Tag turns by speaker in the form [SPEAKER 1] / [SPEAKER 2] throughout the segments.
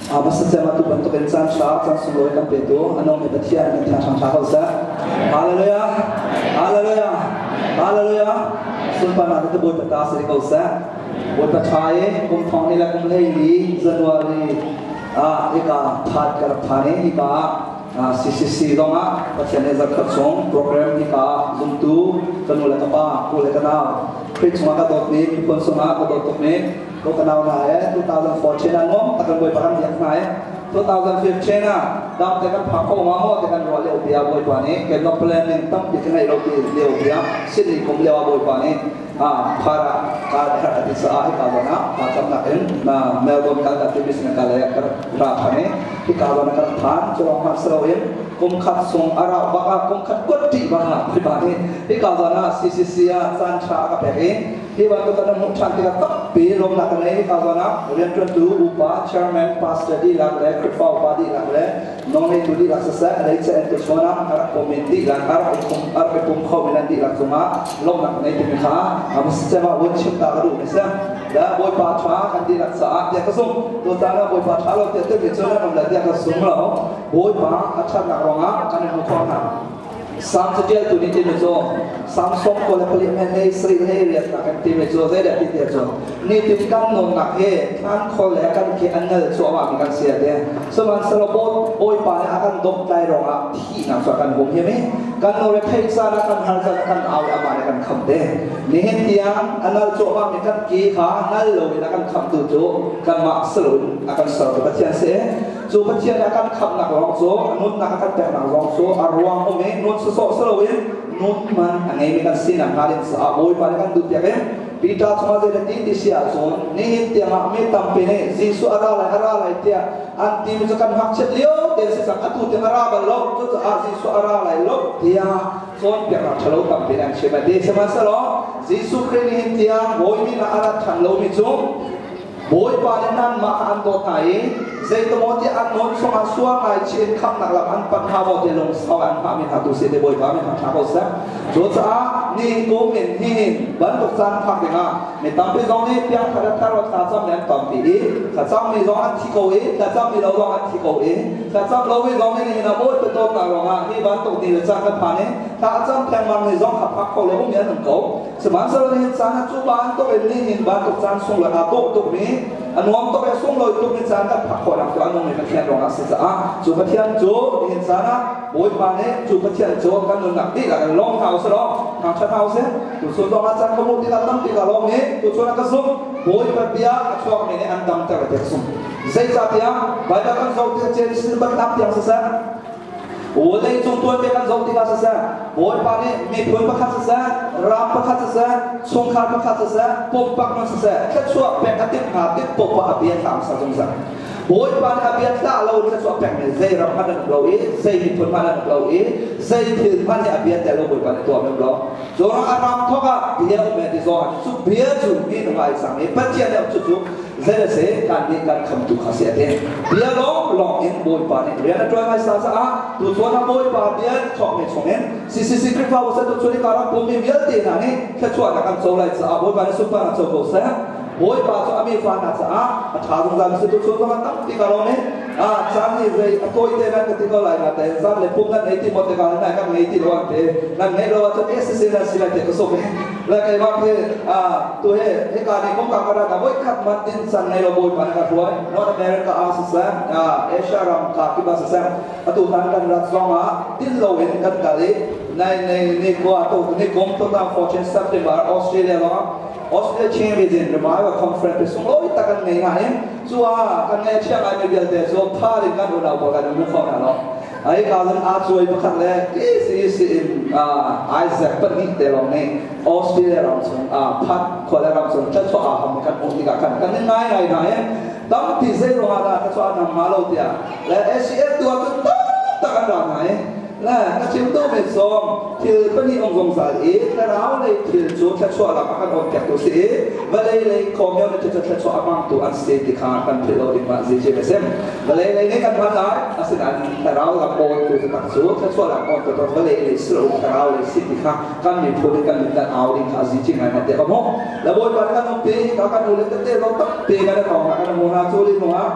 [SPEAKER 1] Masasema tu bantuk in caan ṭha caan sunglawi kan petu a nungmi Pathian kan thiang ṭha ko seh. Hallelujah. Hallelujah. Hallelujah. Sunparnak te Bawipa ta si ko seh. Bawipa ṭha i kum thong ni le kum 14 January ah hika that ka rak phan i hika ah CCC zong ah Pathian nih zarkhat chung program hika zumtu ka nu le ka pa pu le ka nau Khrih chungah ka dawtmi miphun chungah ka dawt tukmi ko ka nau hna he 2014 ah nuam tak kan Bawipa kan biak hna i 2015 ah dam te kan phak kho ma maw te kan ruah lio bia Bawipa nih ke no planning tampi ka ngei lo ti lio bia Sydney kum lio ah Bawipa nih phara ka har ati sa hi ka wana ka cham nak in na Melbourne kal ka ti business ka le ka ra thane hi ka wana ka than chulong ma slo in kum khat sung ara baka kum khat kwat ti baka Bawipa nih hi ka wana CCC ah caan tha ka pek i hi bantuk kan hmuh ṭhan tikah tampi lawmnak kan ngei. Hika zawn ah rianṭuantu upa, chairman, pastor dihlak le Khrihfa upa dihlak le nawlngeitu dihlak siseh, leice an tu chuan ah a rak pawmi dihlak, a rak i pum, a rak i pum khomi nan dihlak cungah lawmhnak kan ngei timi kha siseh ah vun chim ta ka duhmi si. Le Bawipa ṭha kan dihlak caah tiah ka zumh. Tutan ah Bawipa ṭha lo tiah timi cu nan um le tiah ka zum lo. Bawipa a ṭhatnak ruangah kan i hmu khawh hna. Salm catialtu nih timi cu Salm 94 he sarih he riatnak kan timi cu zeidah ti tiah cun nitin kan nunnak hi thlan khol le kan khi an nal cuahmah mi kan si ate. Sihmanhsehlaw Bawipa nih a kan dawmtlai ruangah thihnak cu a kan hum hiam i kan lungre theih caan ah kan har caan ah kan au i amah nih kan khamh te. Nihin tiang a nal cuahmah mi kan ki kha nal loin a kan khamhtu cu kanmah si loin a kan sertu Pathian si. Cu Pathian a kan khamhnak lawng cu, nunnak a kan peknak zong cu a ruang um i nun sawsawh si loin nun man a ngeimi kan sinak hnga ding caah Bawipa nih kan duhpiak i Peter chungah zei ti ti si ahcun nihin tiangah mi tampi nih Jesuh a ra lai, a ra lai tiah an timi cu kan ngakchiat lio te si cang, atu tiang a ra bal lo, cucaah Jesuh a ra lai lo tiah cawnpiaknak ṭhalo tampi an chim a ti. Sihmanhsehlaw Jesuh Khrih nihin tiang Bawi min ah a rat ṭhan lomi cu Bawipa nih nanmah kha an dawt hna i zeitimaw tiah an nawn chungah sual ngaichih in khamhnak lam an panh hnga maw ti lungsau an hngahmi hna tu si te Bawipa min thangṭha ko seh. Cucaah ni kum in hihin bantuk caan phak dingah mi tampi zong nih piangthar le thar thlacam mi an tampi i thlacammi zong an thi ko i thlacammi lo zong an thi ko i thlacam lomi zong nih nihin ah Bawipa dawtnak ruangah hi bantuk ni le caan kan phan i thla a cam thengmang mi zong kha phak kho lo mi an um ko. Sihmanhsehlaw nihin caan ah cu bantuk in nihin bantuk caan sunglawi aa dawh tukmi, a nuam tuk i a sunglawi tukmi caan kan phak khawhnak cu a nungmi Pathian ruangah a si caah cu Pathian cu nihin caan ah Bawipa nih cu Pathian cu kan nunnak dihlak in lawm hna usih law thangṭhat hna usih. Tuchun zong ah caan ka hmuh tikah tampi ka lawm i tuchun ah ka zumh. Bawipa bia a chuakmi nih an damter ti ka zumh. Zeicahtiah Baibal kan zoh tikah Genesis bannak tiang siseh, Vawleicung tuanbia kan zoh tikah siseh, Bawipa nih miphun pakhat siseh, ram pakhat siseh, chungkhar pakhat siseh, pumpak nun siseh, thluachuah pek a timh hna tik poah a bia thla hmasa zungzal. Bawipa nih a bia thlah lo thluachuah pekmi zei ram hmanh an um lo i, zei miphun hmanh an um lo i, zei thil hmanh hi a bia tel lo Bawipa nih tuah men lo. Cu a ram thawk ah bia um e ti zong cu bia cu mi nung ai cang i Pathian nih cu cu zei a si kan nih kan khamtu kha si a ti. Bia lawng lawng in Bawipa nih rian a ṭuan hmaisa caah tuchun ah Bawipa bia thawkmi chungin CCC Khrihfabu seh tuchun i ram pummi vialte hna nih thluachuahnak kan co lai caah Bawipa nih sunparnak co ko seh. Bawipa cu a mi fa hna caah a ṭha zungzal mi si. Tuchun zong ah tampi ka lawm i caan hi zei a tawi te nan ka ti ko lai na te zan le pum nan ei ti maw te ka nai kan ngei ti lo an te nan ngei lo ahcun SCC nan si lai te ka sum le keimah he tu he hika ni kum ka ka ka voi khat man din san ngei lo Bawipa na ka hruai North America ah siseh, Asia ram ka kiba siseh, atu tan kan rat zong ah tin lo in kan kal i nai nei ni kwa tu ni kum 2014 September Australia lawng Australia Chin Region Revival Conference pe sunglawi tak kan ngei nain cu ah kan ngei chia ngaimi vialte cu phar in kan unau pawl kan um kho hna lo. Ai ka zan aa cuai pakhat le si in Isaac pahnih te lawng nih Australia ram chung phat khuale ram chung thluachuah aa ham kan um tikah khan kan ngai ngai hna i tampi zei ruangah dah thluachuah an ham hnga lo tiah le SCF tu ah cun tam tak an ra hna i le ka chim duhmi zong thil pahnih um zungzal i thlarau lei thil cu thluachuah lak ah kan awm piaktu si i vawlei lei community cu thluachuah a hmangtu an si ti kha kan philh lo ding ma zicim a si. Vawlei lei nih kan hman lai, asinain thlarau lam awntu taktak cu thluachuah lam awntu taktak vawlei lei si lo thlarau lei si ti kha kan miphun in kan min kan au ding kha zicim ngai ngai te ka hmuh. Le Bawipa nih kan umpi, ka kan u le tete zong tampi kan i tong kan hmu hna cu li hnu ah.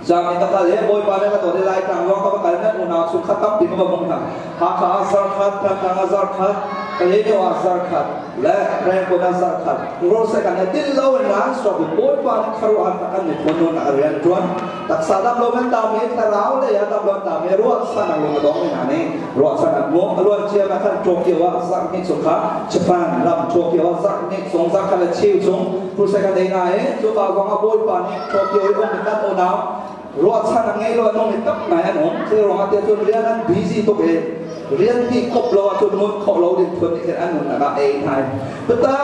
[SPEAKER 1] Zami ka kal he Bawipa le ka dawt i Laitlang lawng ka va kal nan unau chungkhat tampi ka va hmuh hna. Hakha ah zarkhat, Thantlang ah zarkhat, Kalaymyo ah zarkhat, le Rangoon ah zarkhat. Rose kan he dil lo in ran suak in Bawipa nih khuaruahhar tak kan miphun nun a rian ṭuan. Taksa dam lo men tam i thlarau lei ah dam lo an tam i ruahchan a lung a dong mi hna nih ruahchan an hmuh. A luan cia ah khan Tokyo ah zarh hnih chung kha Japan ram Tokyo ah zarh hnih chung zarh khat le cheu chung crusade kan ei hna i cuka zong ah Bawipa nih Tokyo i um kan unau ruahchan a ngei lo an um i tam ngai an um. Cu ruangah tiah cun rian an busy tuk i rian ti khop lo ahcun ngun khawh lo ding phun nih khin an nunnak ah ei hna. Pata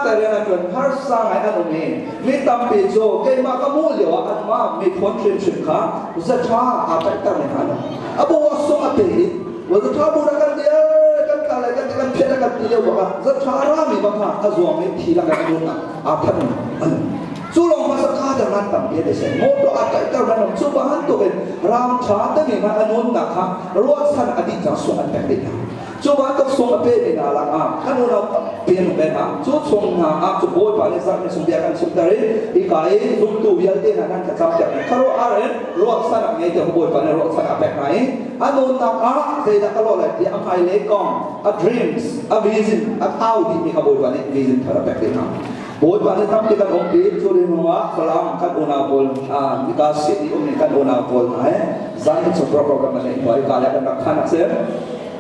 [SPEAKER 1] te rian an ṭuan harsa ngai an um i mi tampi cu keimah ka hmuh lio ah anmah miphun hrimhrim kha zaṭha aa paihter mi hna an um. A bu ah sung a pe i zaṭha bu dah kan dir kan kal lai kan ti kan phiah kan ti lio bak ah zaṭha a rami bak kha a zuam i thi lak in a nunnak aa thanh an cu lawng hmasa kha dang an tampi an i motor aa tlaihter man um cu bantuk in ram ṭha timi hmanh a nunnak kha ruahchan a dih cang sung an pek dih hna. Cu bantuk sung a pe mi hna lakah kan unau tampi an um ve hna. Cu chung hna ah cu Bawipa nih zarhmi chung bia kan chimter i hika i zumtu vialte hna nan thlacam piak mi khuaruahhar in ruahchan a ngei tiah Bawipa nih ruahchan a pek hna i a nunnak ah zeidah ka lawh lai ti a hmailei kong a dreams a vision a thau dihmi kha Bawipa nih vision thar a pek dih hna. Bawipa nih tampi kan umpi. Cu hnuah Falam kan unau pawl nika Sydney ummi kan unau pawl hna he zan chung program kan nei hoi ka le kan rak khan a si.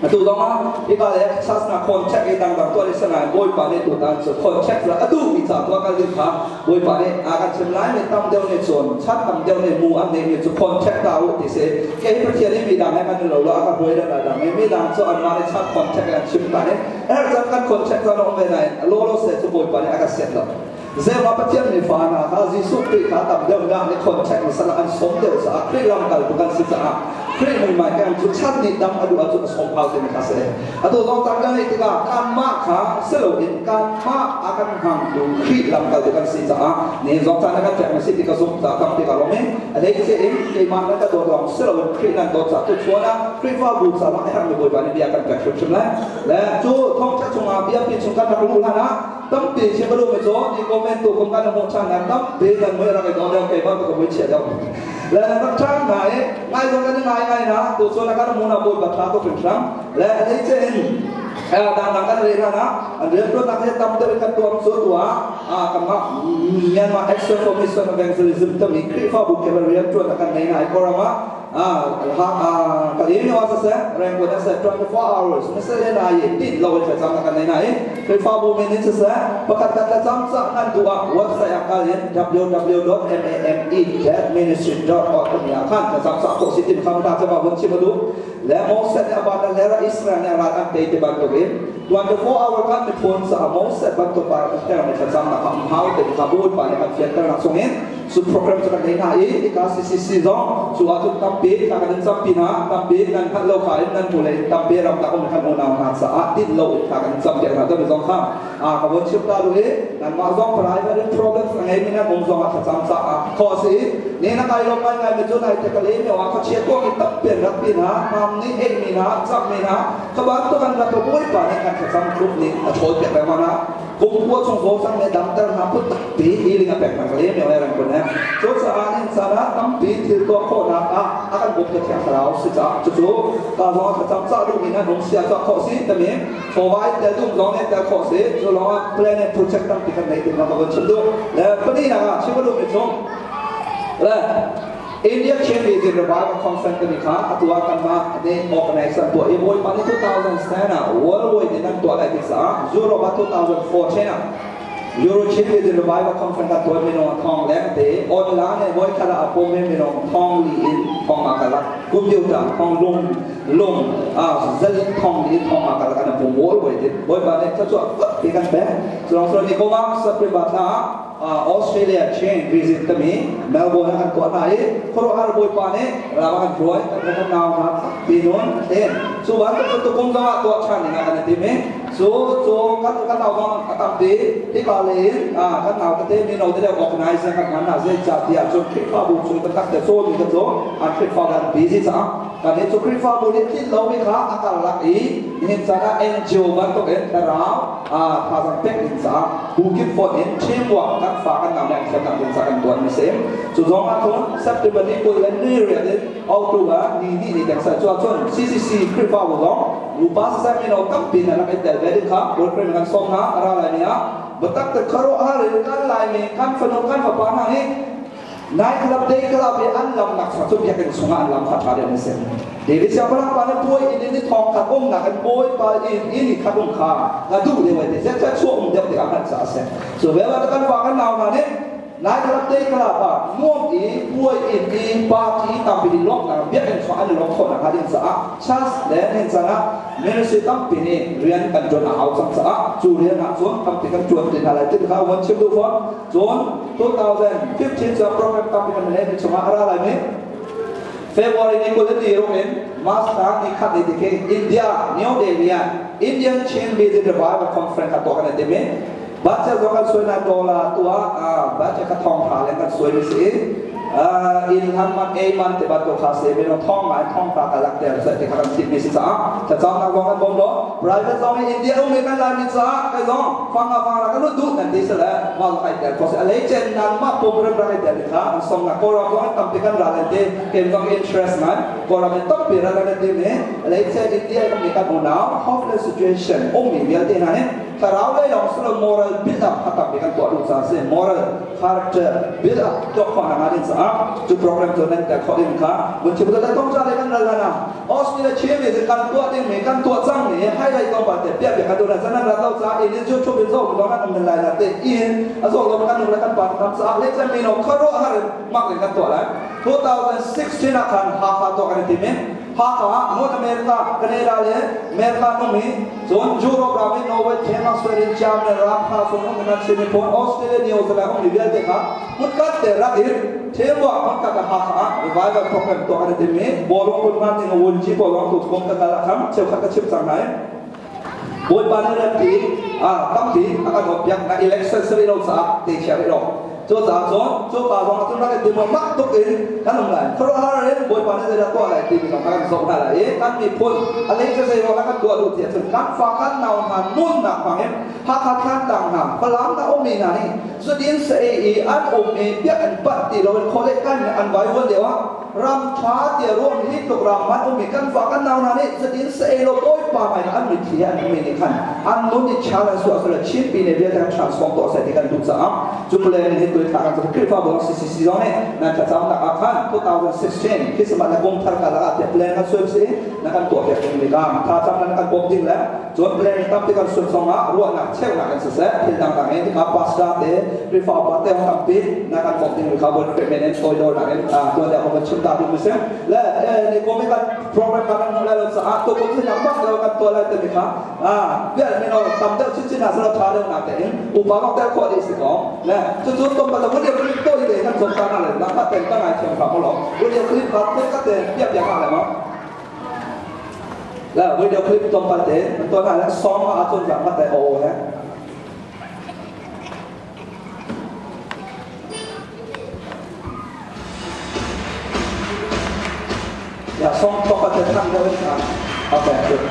[SPEAKER 1] Atu zong ah hika le church na contact i dangdang tuah ni sangai Bawipa nih tutan cu contact la adu mi ca tuah kal ding kha Bawipa nih a kan chim lai. Mi tam deuh nih cun chat tam deuh nih mu an nei mi cu contact ta u ti si. Kei Pathian i mi dang he kan lo lo a ka hruai dan dang mi dang cu anmah nih chat contact an chim ta ni er chan kan contact zan um ve nain lo lo se cu Bawipa nih a ka set lo. Zeimah Pathian mi fa hna kha Jesuh Khrih kha tam deuh dah nih contact ni sal an sawm deuh caah Khrih lamkal tu kan si caah Khrih muimai kan cu chan nih dam a duh ahcun a sawm hau timi kha si. Atu zong tan kan ngeih tikah kanmah kha si loin kanmah a kan hmangtu Khrih lamkal tu kan si caah ni zong caan kan pek na si ti ka zumh caah tam ti ka lawm i a hlei ce in keimah nan ka dawt lawng si loin Khrih nan dawt caah tu chuan ah Khrihfabu caah a herhmi Bawipa nih bia kan pek hrimhrim lai. Le cu thawngṭha chungah biapi chung kan rak luh hlan ah tampi chim a duhmi cu ni comment tu kum kan hmuh ṭhan na tampi nan mui rak i dawh deuh keimah ka mui chia deuh le nan rak ṭhang hna i ngai zong kan i ngai ngai na tu cu na kan hmu na Bawipa ṭha tuk hringhran. Le a hlei ce in dangdang kan reh hlan ah an rianṭuannak he tam deuh in kan tuam cu tu ah kanmah Myanmar Action for Mission Evangelism timi Khrihfabu khe rianṭuannak kan nei na i Kawlram ah Kalin wa siseh Rangoon ah siseh 24 hours misale na i tin lo in thlacam na kan nei na i Khrihfabu min in siseh pakhat khat thlacam cah nan duh ah website ah kal in www.mame-ministry.org timi ah khan thlacam cah khawh si tim kham ta chama vun chim a duh. Le Moses nih a ban le ra Israel nih ral an tei ti bantuk in 24 hour kan miphun caah Moses bantuk pa rak ter mi thlacam nak kha hau te kha Bawipa nih kan fianter nak chung in cu program cu kan nei hna i hika CCC zong cu ahcun tampi thla kan in campi hna. Tampi nan hngalh lo kha in nan hmu le tampi ramlak um kan unau hna caah tinh lo in thla kan in campiak hna. Tami zong kha a ka von chim ta lu i nanmah zong private in problems a ngeimi nan um zong ah thlacam caah khawh a si. Ne na kai lawm ngai ngai mi cu nai te ka le mi wa kha chia tuang i tampi an rak pi hna mam nih ei mi hna cam mi hna ka bantuk an rak Bawipa nih kan thlacam group nih a ṭhawl piak lengmang hna. Kum kua chung zaw cang le damter hna phun tampi healing a pek hna ka le mi reng kun he. Cu caah nin caan ah tampi thil tuah khawhnak ah a kan bawmtu Thiang Thlarau si caah cucu ka zong ah thlacam cah duhmi nan um sia tuah khawh si tami chawva in tel dum zong nih tel khawh si. Cu lawng ah plan and project tampi kan nei tim ka von chim duh. Le palinak ah chim duhmi cu le India Chin Region Revival Conference timi kha atu ah kanmah nih organize an tuah i Bawipa nih 2010 ah worldwide in an tuah lai ti caah Europe ah 2014 ah Euro Chin Region Revival Conference kan tuah. Minung thong leng te online in voi khat ah a pum mi minung thong li in thong ma kalak computer thong lung lung a zel thong li in thong ma kalak an pum worldwide in Bawipa nih thluachuah pi kan pek. Culong sulong ni kuma September thla Australia Chain visit tami Melbourne ah kan tuah hna i khuaruahhar Bawipa nih ram a kan hruai. Kan kan nau hna pi nun ten cu bantuk cu tukum zong ah tuah ṭhan ding ah kan i tim i Cu cu kan kan nau zong a tampi hika lei in kan nau tete mino te organizer kan hman hna. Zei ca tiah cun Khrihfabu chung taktak te cawmi kha cu an Khrihfa an busy caah kan hi cu Khrihfabu nih tlinh lomi kha a karlak i nihin caan ah NGO bantuk in thlarau thazang pek ding caah bu kip fonh in teamwork kan fa kan nau nih an thiamnak ding caah kan tuah mi si. Cu zong ah cun September ni 28 in October ni 2 ni teng sa cu cun CCC Khrihfabu zong nupa siseh mino tampi na rak i tel ve ding kha boyfriend kan sawm hna. A ra lai ni ah biatak te khuaruahhar in kan Laimi kan fanu kan fapa hna hi night club, day club i an lam nak cu biakinn chungah an lam kha ṭha deuh an si. David siangpahrang pa nih puai inn in ni thong khat umnak in Bawipa inn i ni khat um kha ka duh deuh ai ti. Zeicah chuah um deuh tikah hngalh caah a si. Cu vial ah kan fa kan nau hna nih night club, day club ah nuam i puai inn i party tampi i lawmhnak biakinn chung an i lawmh khawh nakhnga ding caah church le hin caan ah ministry tampi nih rian kan ṭuan a hau cang caah cu rian ah cun tampi kan ṭuan ti hna lai ti kha van chim duh fawn. Cun 2015 cu program tampi kan nei mi chungah a ra lai mi February ni 23 in March thla ni khat ni ti India New Delhi ah Indian Chin Visit Revival Conference ka tuah kan ti mi budget zong kan suai na dollar tua budget ka thong tha le kan suai mi si in han man ei man te bantuk kha se mi thong ngai thong ta ka lak ter se te kha kan thit mi si caah ta chang nak zong kan bom lo private zong in India um mi kan lai mi caah kai zong fanga fanga kan du nan ti se le ma kai ter ko se alei chen nan ma pum ram ra kai ter kha an song na koram zong tam te kan ra le te kem zong interest man koram in top pi ra ra te me alei chen India um mi kan unau hopeless situation um mi vialte na ne thlarau lei lawng silo moral build up kha tampi kan tuah duh caah si, moral character build up tuah khawh nak ding caah cu program cu nan tel khawh ding kha mun chim ta tong cha le kan ral hana Australia Chin mi kan tuah ding mi kan tuah cang mi highlight ko ba te pia pia kan duh na sanan rat lo ca in YouTube in zo lo kan um lai na te in azo lo kan um la kan pa tam sa le chan mi no kharo har mak le kan tuah lai. 2016 ah khan Hakha tuah kan ti mi Hakha North America, Canada le America nung hi cun Europe ram i Norway, Denmark, Sweden, Germany ram hna chung um kan si miphun Australia, New Zealand um mi vialte kha hmunkhat te rak in teamwork hmunkhat ah Hakha ah revival program tuah kan i tim i bawlung kun man ding wunci pawl lawng tu kum ka kal ah khan cheukhat ka chim cang lai. Bawipa nih rempi tampi a kan piak na election sari lo caah te chia rih lo. Cu caah cun cu pa zong ah cun rak i tim mak tuk in kan um lai. Khuaruahhar in Bawipa nih zeidah tuah lai timi zong kan zoh hna lai i kan miphun a lei cu zei ruangah kan tuah duh ti ahcun kan fa kan nau hna nunnak hmangin Hakha Thlantlang hna, Falam hna ummi hna nih zudin sa ei i an um i biak an panh ti loin khualeh kan an vaivuan lio ah ram ṭha tiah ruahmi hi tluk ram hmanh ummi kan fa kan nau hna nih zudin sa ei lo Bawipa hmai an mitthli an ummi nih khan an nun i challenge tuah sila Chin pine vialte kan transform tuah seh ti kan duh caah cu plan hi tuai thla kan Khrihfabu CCC zong nih nan thlacamnak ah khan 2016 Christmas le kum thar kala ah tiah plan kan suai si na kan tuah piak ding mi ka thlacam nan kan bawm ding le cun plan tampi kan sun zong ah ruahnak cheuhnak in siseh thil dangdang in tika pastor te Khrihfa upa te tampi na kan bawm ding mi kha bon equipment in toidornak in tuan deuh kan chim ta ding mi si le ni ko mi kan program kan hmuh lai lo caah tu kum sin bak lo kan tuah lai te mi kha bial mi no tam deuh chin chin ah salo tha deuh nak te in upa long tel khawh dih si ko le cu cu tom pa video clip to te kan som ta na le na kha ten ka ngai thiam ka mo lo video clip ka ka te pia pia ka le mo la video clip tom pa te to na le song ma achun jang ma te o he ya song to pa te thang deuh in okay, good.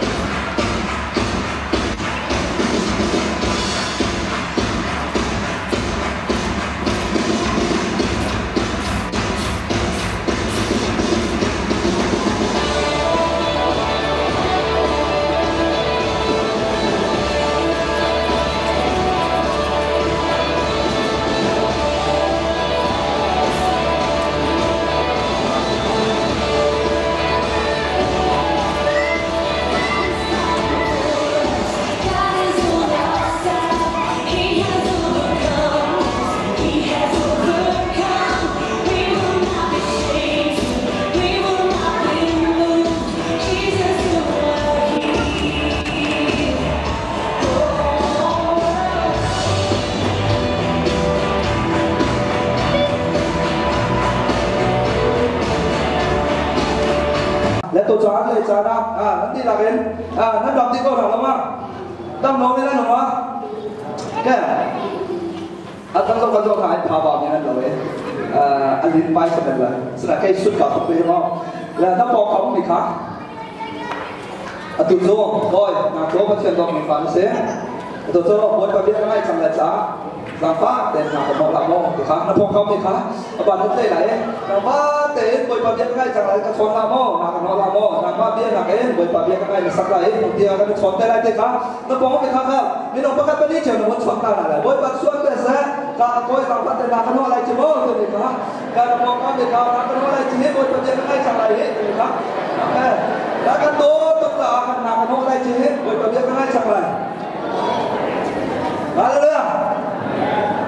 [SPEAKER 2] God is on our side. He has overcome. He has overcome. We will not be shaken. We will not be moved. Jesus is our King. Oh.
[SPEAKER 1] Le to caan le caan ah nan dihlak in nan ram dih ko hna lo ma? Dam lo ni la nung ah. Ke. Atang zo kan zo ka ai pha ba mi nan lo e. Alin pai sa la. Sina kai sut ka pe mo. La na po khom mi kha. Atu zo boy na zo pa chen dong mi fa se. Atu zo boy pa bia ngai chang la cha. Lang fa ten na ko mo la mo ti kha na po khom mi kha. Aba nu te lai. Lang fa ten boy pa bia ngai chang lai ka chon la mo na ka no la mo na pa bia na ke boy pa bia ngai na sak lai mu tia ka chon te lai te kha. Na po mi kha kha. Mi nong pakat pa ni chen mo chon ta na lai. Boy pa suan te se ka koi lang fa ten na ka no lai chi mo te mi kha. Ka na po ka mi kha na ka no lai chi boy pa bia ngai chang lai he te mi kha. Na ka to tok ta ka na ka no lai chi boy pa bia ngai chang lai. Hallelujah.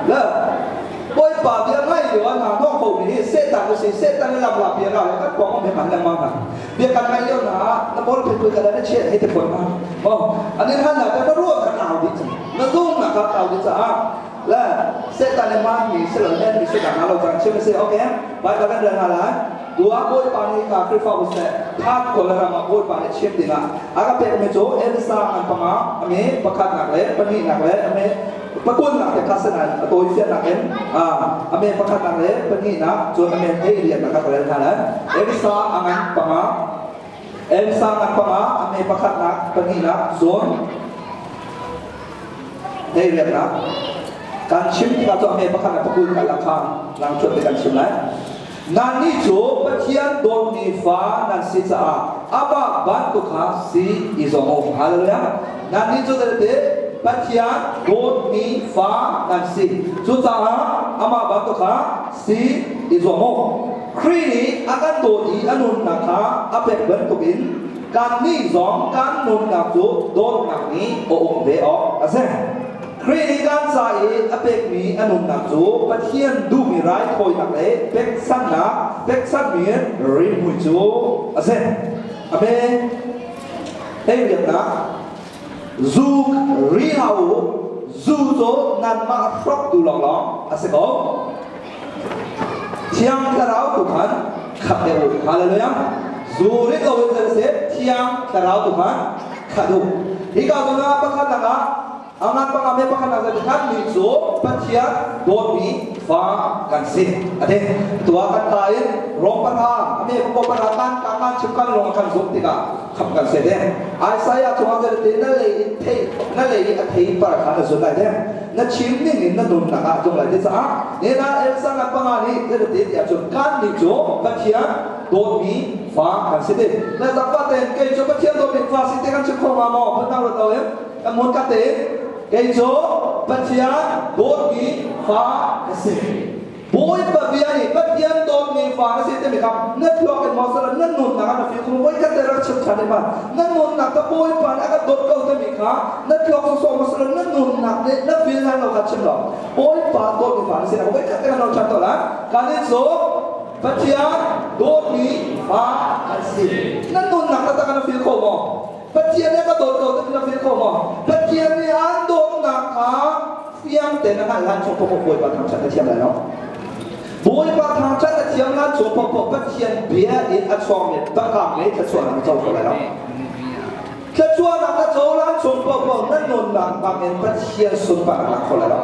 [SPEAKER 1] Le boy pa bia ngai yo na no ko mi se ta ko si se ta ni lam la bia ka ka ko mo man lang ma na. Bia kan ngai yo na na bol phe ka na che he te phon ma. Mo anin han na ka ruwa ka na di cha. Na zoom na ka au di cha. Le se ta ni ma mi se lo nen mi se ka na lo chang che se okay. Bai ka kan na la. Dua boy pa ni ka krifa u se that ko la ma boy pa ni chim dina. Aga pe me cho elsa an pa ma ame pakhat nak le pani nak le ame pakun nak te khasana atoi fian nak en a ame pakhat nak le pani nak cho ame hei rian nak ka le na la elsa angan pa ma elsa angan pa ma ame pakhat nak pani nak zon hei rian nak kan chim ti ka cho ame pakhat nak pakun ka la kha lang chot te kan chim lai nan ni chu Pathian dawt mi fa nan si caah amah bantuk kha si i zuam u. Hallelujah. Nan ni cu te Pathian dawt mi fa nan si. Cucaah amah bantuk kha si i zuam u. Khrih nih a kan dawt i a nunnak kha a pek bantukin kan nih zong kan nunnak cu dawtnak nih a um ve awk a si. Khrih nih kan ca i a pekmi a nunnak cu Pathian duhmi raithawinak le peksannak peksanmi rimhmui cu a si. Amen. Hei riannak zu ri hlah u, zu cu nanmah hroktu lawnglawng a si ko. Thiang Thlarau tu khan khat deuh u. Hallelujah. Zu rit lo in zei si Thiang Thlarau tu khan khat u. Hika zawn ah pakhat lakah angan panga me pakhat nak zat khan mi cu Pathian dawtmi fa kan si. Ate tua kan ta in Rom pahra ame ko pahra kan ka kan chim kan long kan zum tikah kham kan se de. Isaiah chungah zat te na lei in thei na lei a thei par khan na zun lai de. Na chim ning in na nun nak ah zung lai te caah ne na Elsa ngan panga ni zat te ti ahcun kan ni cu Pathian dawtmi fa kan si te. Na zakpa ten kei cu Pathian dawtmi fa si te kan chim kho ma maw phun dang rat lo in kan mun ka te kei cu Pathian dawtmi fa ka si. Bawipa bia nih Pathian dawtmi fa na si timi kha na thluak in maw sala na nunnak ah na fim khum voi khat te rak chim ṭhan ma na nunnak ka Bawipa nih a ka dawt ko timi kha na thluak sawsawh maw sala na nunnak nih na feel hlan lo kha chim lo Bawipa dawtmi fa na si na voi khat te kan lo ṭhan to la kan in cu Pathian dawtmi fa kan si na nunnak taktak na feel kho maw Pathian nih a ka dawt ko timi na feel kho maw Pathian nih aan dawtnak kha fiang tein na hngalh hlan chung paoh Bawipa thangṭhat na thiam lai lo. Bawipa thangṭhat na thiam hlan chung paoh Pathian bia in a chuakmi biakam le thluachuahnak na co kho lai lo. Thluachuahnak na co hlan chung paoh na nunnak bangin Pathian sunparnak na kho lai lo.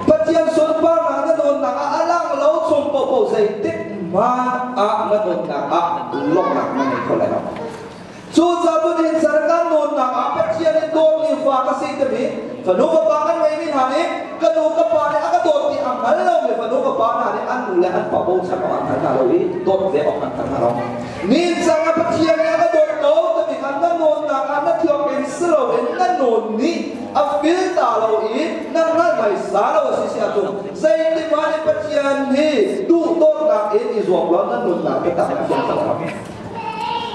[SPEAKER 1] Pathian sunparnak na nunnak ah a lang lo chung paoh zeitik hmanh ah na nunnak ah lawmhnak na ngei kho lai lo. Cucaah tunin sar kan nunnak ah Pathian in dawtmi fa ka si timi fanu fapa kan ngeimi hna nih ka nu ka pa nih a ka dawt ti a hngal lomi fanu fapa hna nih an nu le an pa bochan awk an hngal hna lo i dawt ve awk an hngal hna lo. Nincang ah Pathian nih a ka dawt lo timi kha na nunnak ah na thiam in si loin na nun nih a fil ta lo i na hngalh hmaisa lo a si si ahcun zeitik hmanh in Pathian hi duhdawtnak in i zuam law na nunnak biatak na fiang lo.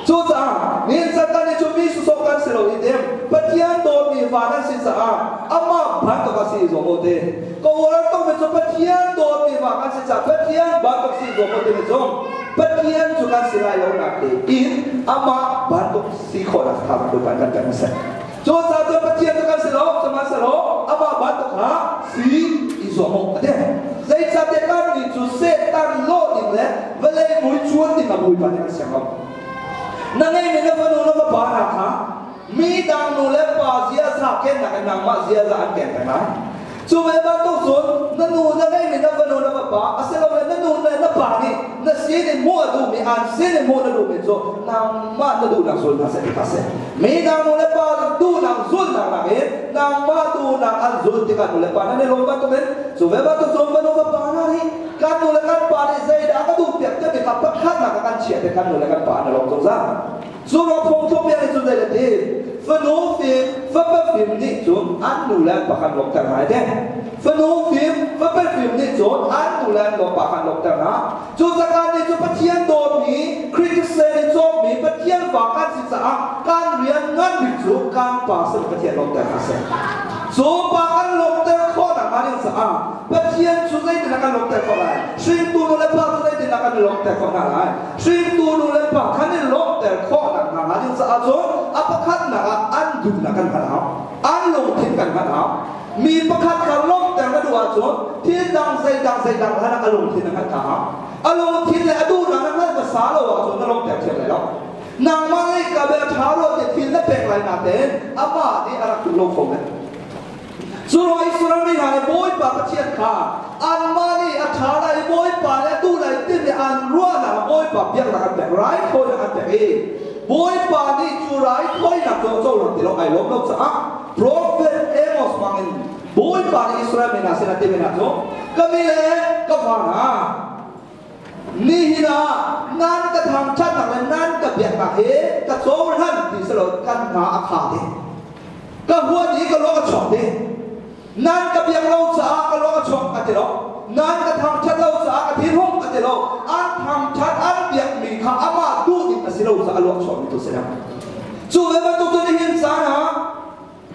[SPEAKER 1] Cucaah nihin Satan nih cu mi sawsawh kan si lo i dem Pathian dawtmi fa nan si caah amah bantuk a si zuam u ti. Ka uar tukmi cu Pathian dawtmi fa kan si caah Pathian bantuk si zuam u timi cu Pathian cu kan si lai lo nak te in amah bantuk si khawhnak tha Bawipa kan kan seh. Cucaah cun Pathian cu kan si lo, sihmanhsehlaw amah bantuk kha si i zuam u a ti. Zeicahtiah kannih cu Satan lawh ding le vawlei mui chuan ding ah Bawipa nih kan siang lo. Na ngeimi na fanu na fapa hna kha Mi dang nu le pa ziaza kennak in nangmah ziaza an ken peng lai. Cu ve bantuk cun na nu na ngeimi na fanu na fapa asilole na nu le na pa nih na sin in hmuh a duhmi an sin in hmuh na duhmi cu nangmah na duhnak zul hna seh ti kha a si. Mi dang nu le pa duhnak zulnak nakin nangmah duhnak an zul tikah nu le pa nan i lawm bantukin cu ve bantuk cun fanu fapa hna nih kan nu le kan pa nih zeidah a ka duh piak timi kha pakhatnak a kan chiah te kan nu le kan pa an i lawm zungzal. Cu ruang phungthluk bia nih cun zei a ti? Fanu fim, fapa fim nih cun an nu le an pa khan lawmhter hna ai te. Fanu fim, fapa fim nih cun an nu le an pa khan lawmhter hna. Cu zakan nih cu Pathian dawtmi, Khrih thisen in cawkmi Pathian fa kan si caah kan rian ngan bik cu kan pa sin Pathian lawmhter hna seh. Cu pa kan lawmhter khawh nakhnga ding caah Pathian cu zeitindah kan lawmhter khawh lai? Hringtu nu le pa cu zeitindah kan lawmhter khawh hna lai? Hringtu nu le pa khan in lawmhter khawhnak hna hnga ding caah cun a pakhatnak ah an duhnak kan hngalh hau. An lungthin kan hngalh hau. Mi pakhat kha lawmhter na duh ahcun thil dang zeidang zeidang hlan ah a lungthin na hngalh ta hau. A lungthin le a duhnak na hngalh hmasa lo ahcun na lawmhter thiam lai lo. Nangmah nih ka bia ṭha rua ti thil na pek lai natein amah nih a rak duh lo kho men. Cu ruang Israel mi hna nih Bawipa Pathian kha anmah nih a ṭha lai i Bawipa nih a duh lai timi an ruahnak ah Bawipa biaknak an pek, raithawinak an pek i Bawipa nih cu raithawinak cu a cohlang ti lo, ai lawm lo caah Profet Amos hmangin Bawipa nih Israel mi hna sinah timi hna cu ka mi le ka fa hna nihin ah nan ka thangṭhatnak le nan ka biaknak hi ka cohlan ti si lo kan hna a kha ding ka huat i ka lawng a chuak ding nan ka biak lo caah ka lawng a chuak a ti lo nan ka thangṭhat lo caah ka thinhung a ti lo an thangṭhat an biakmi kha amah duh ding a si lo caah a luak chuakmi tu si lo cu ve bantuk cu nihin caan ah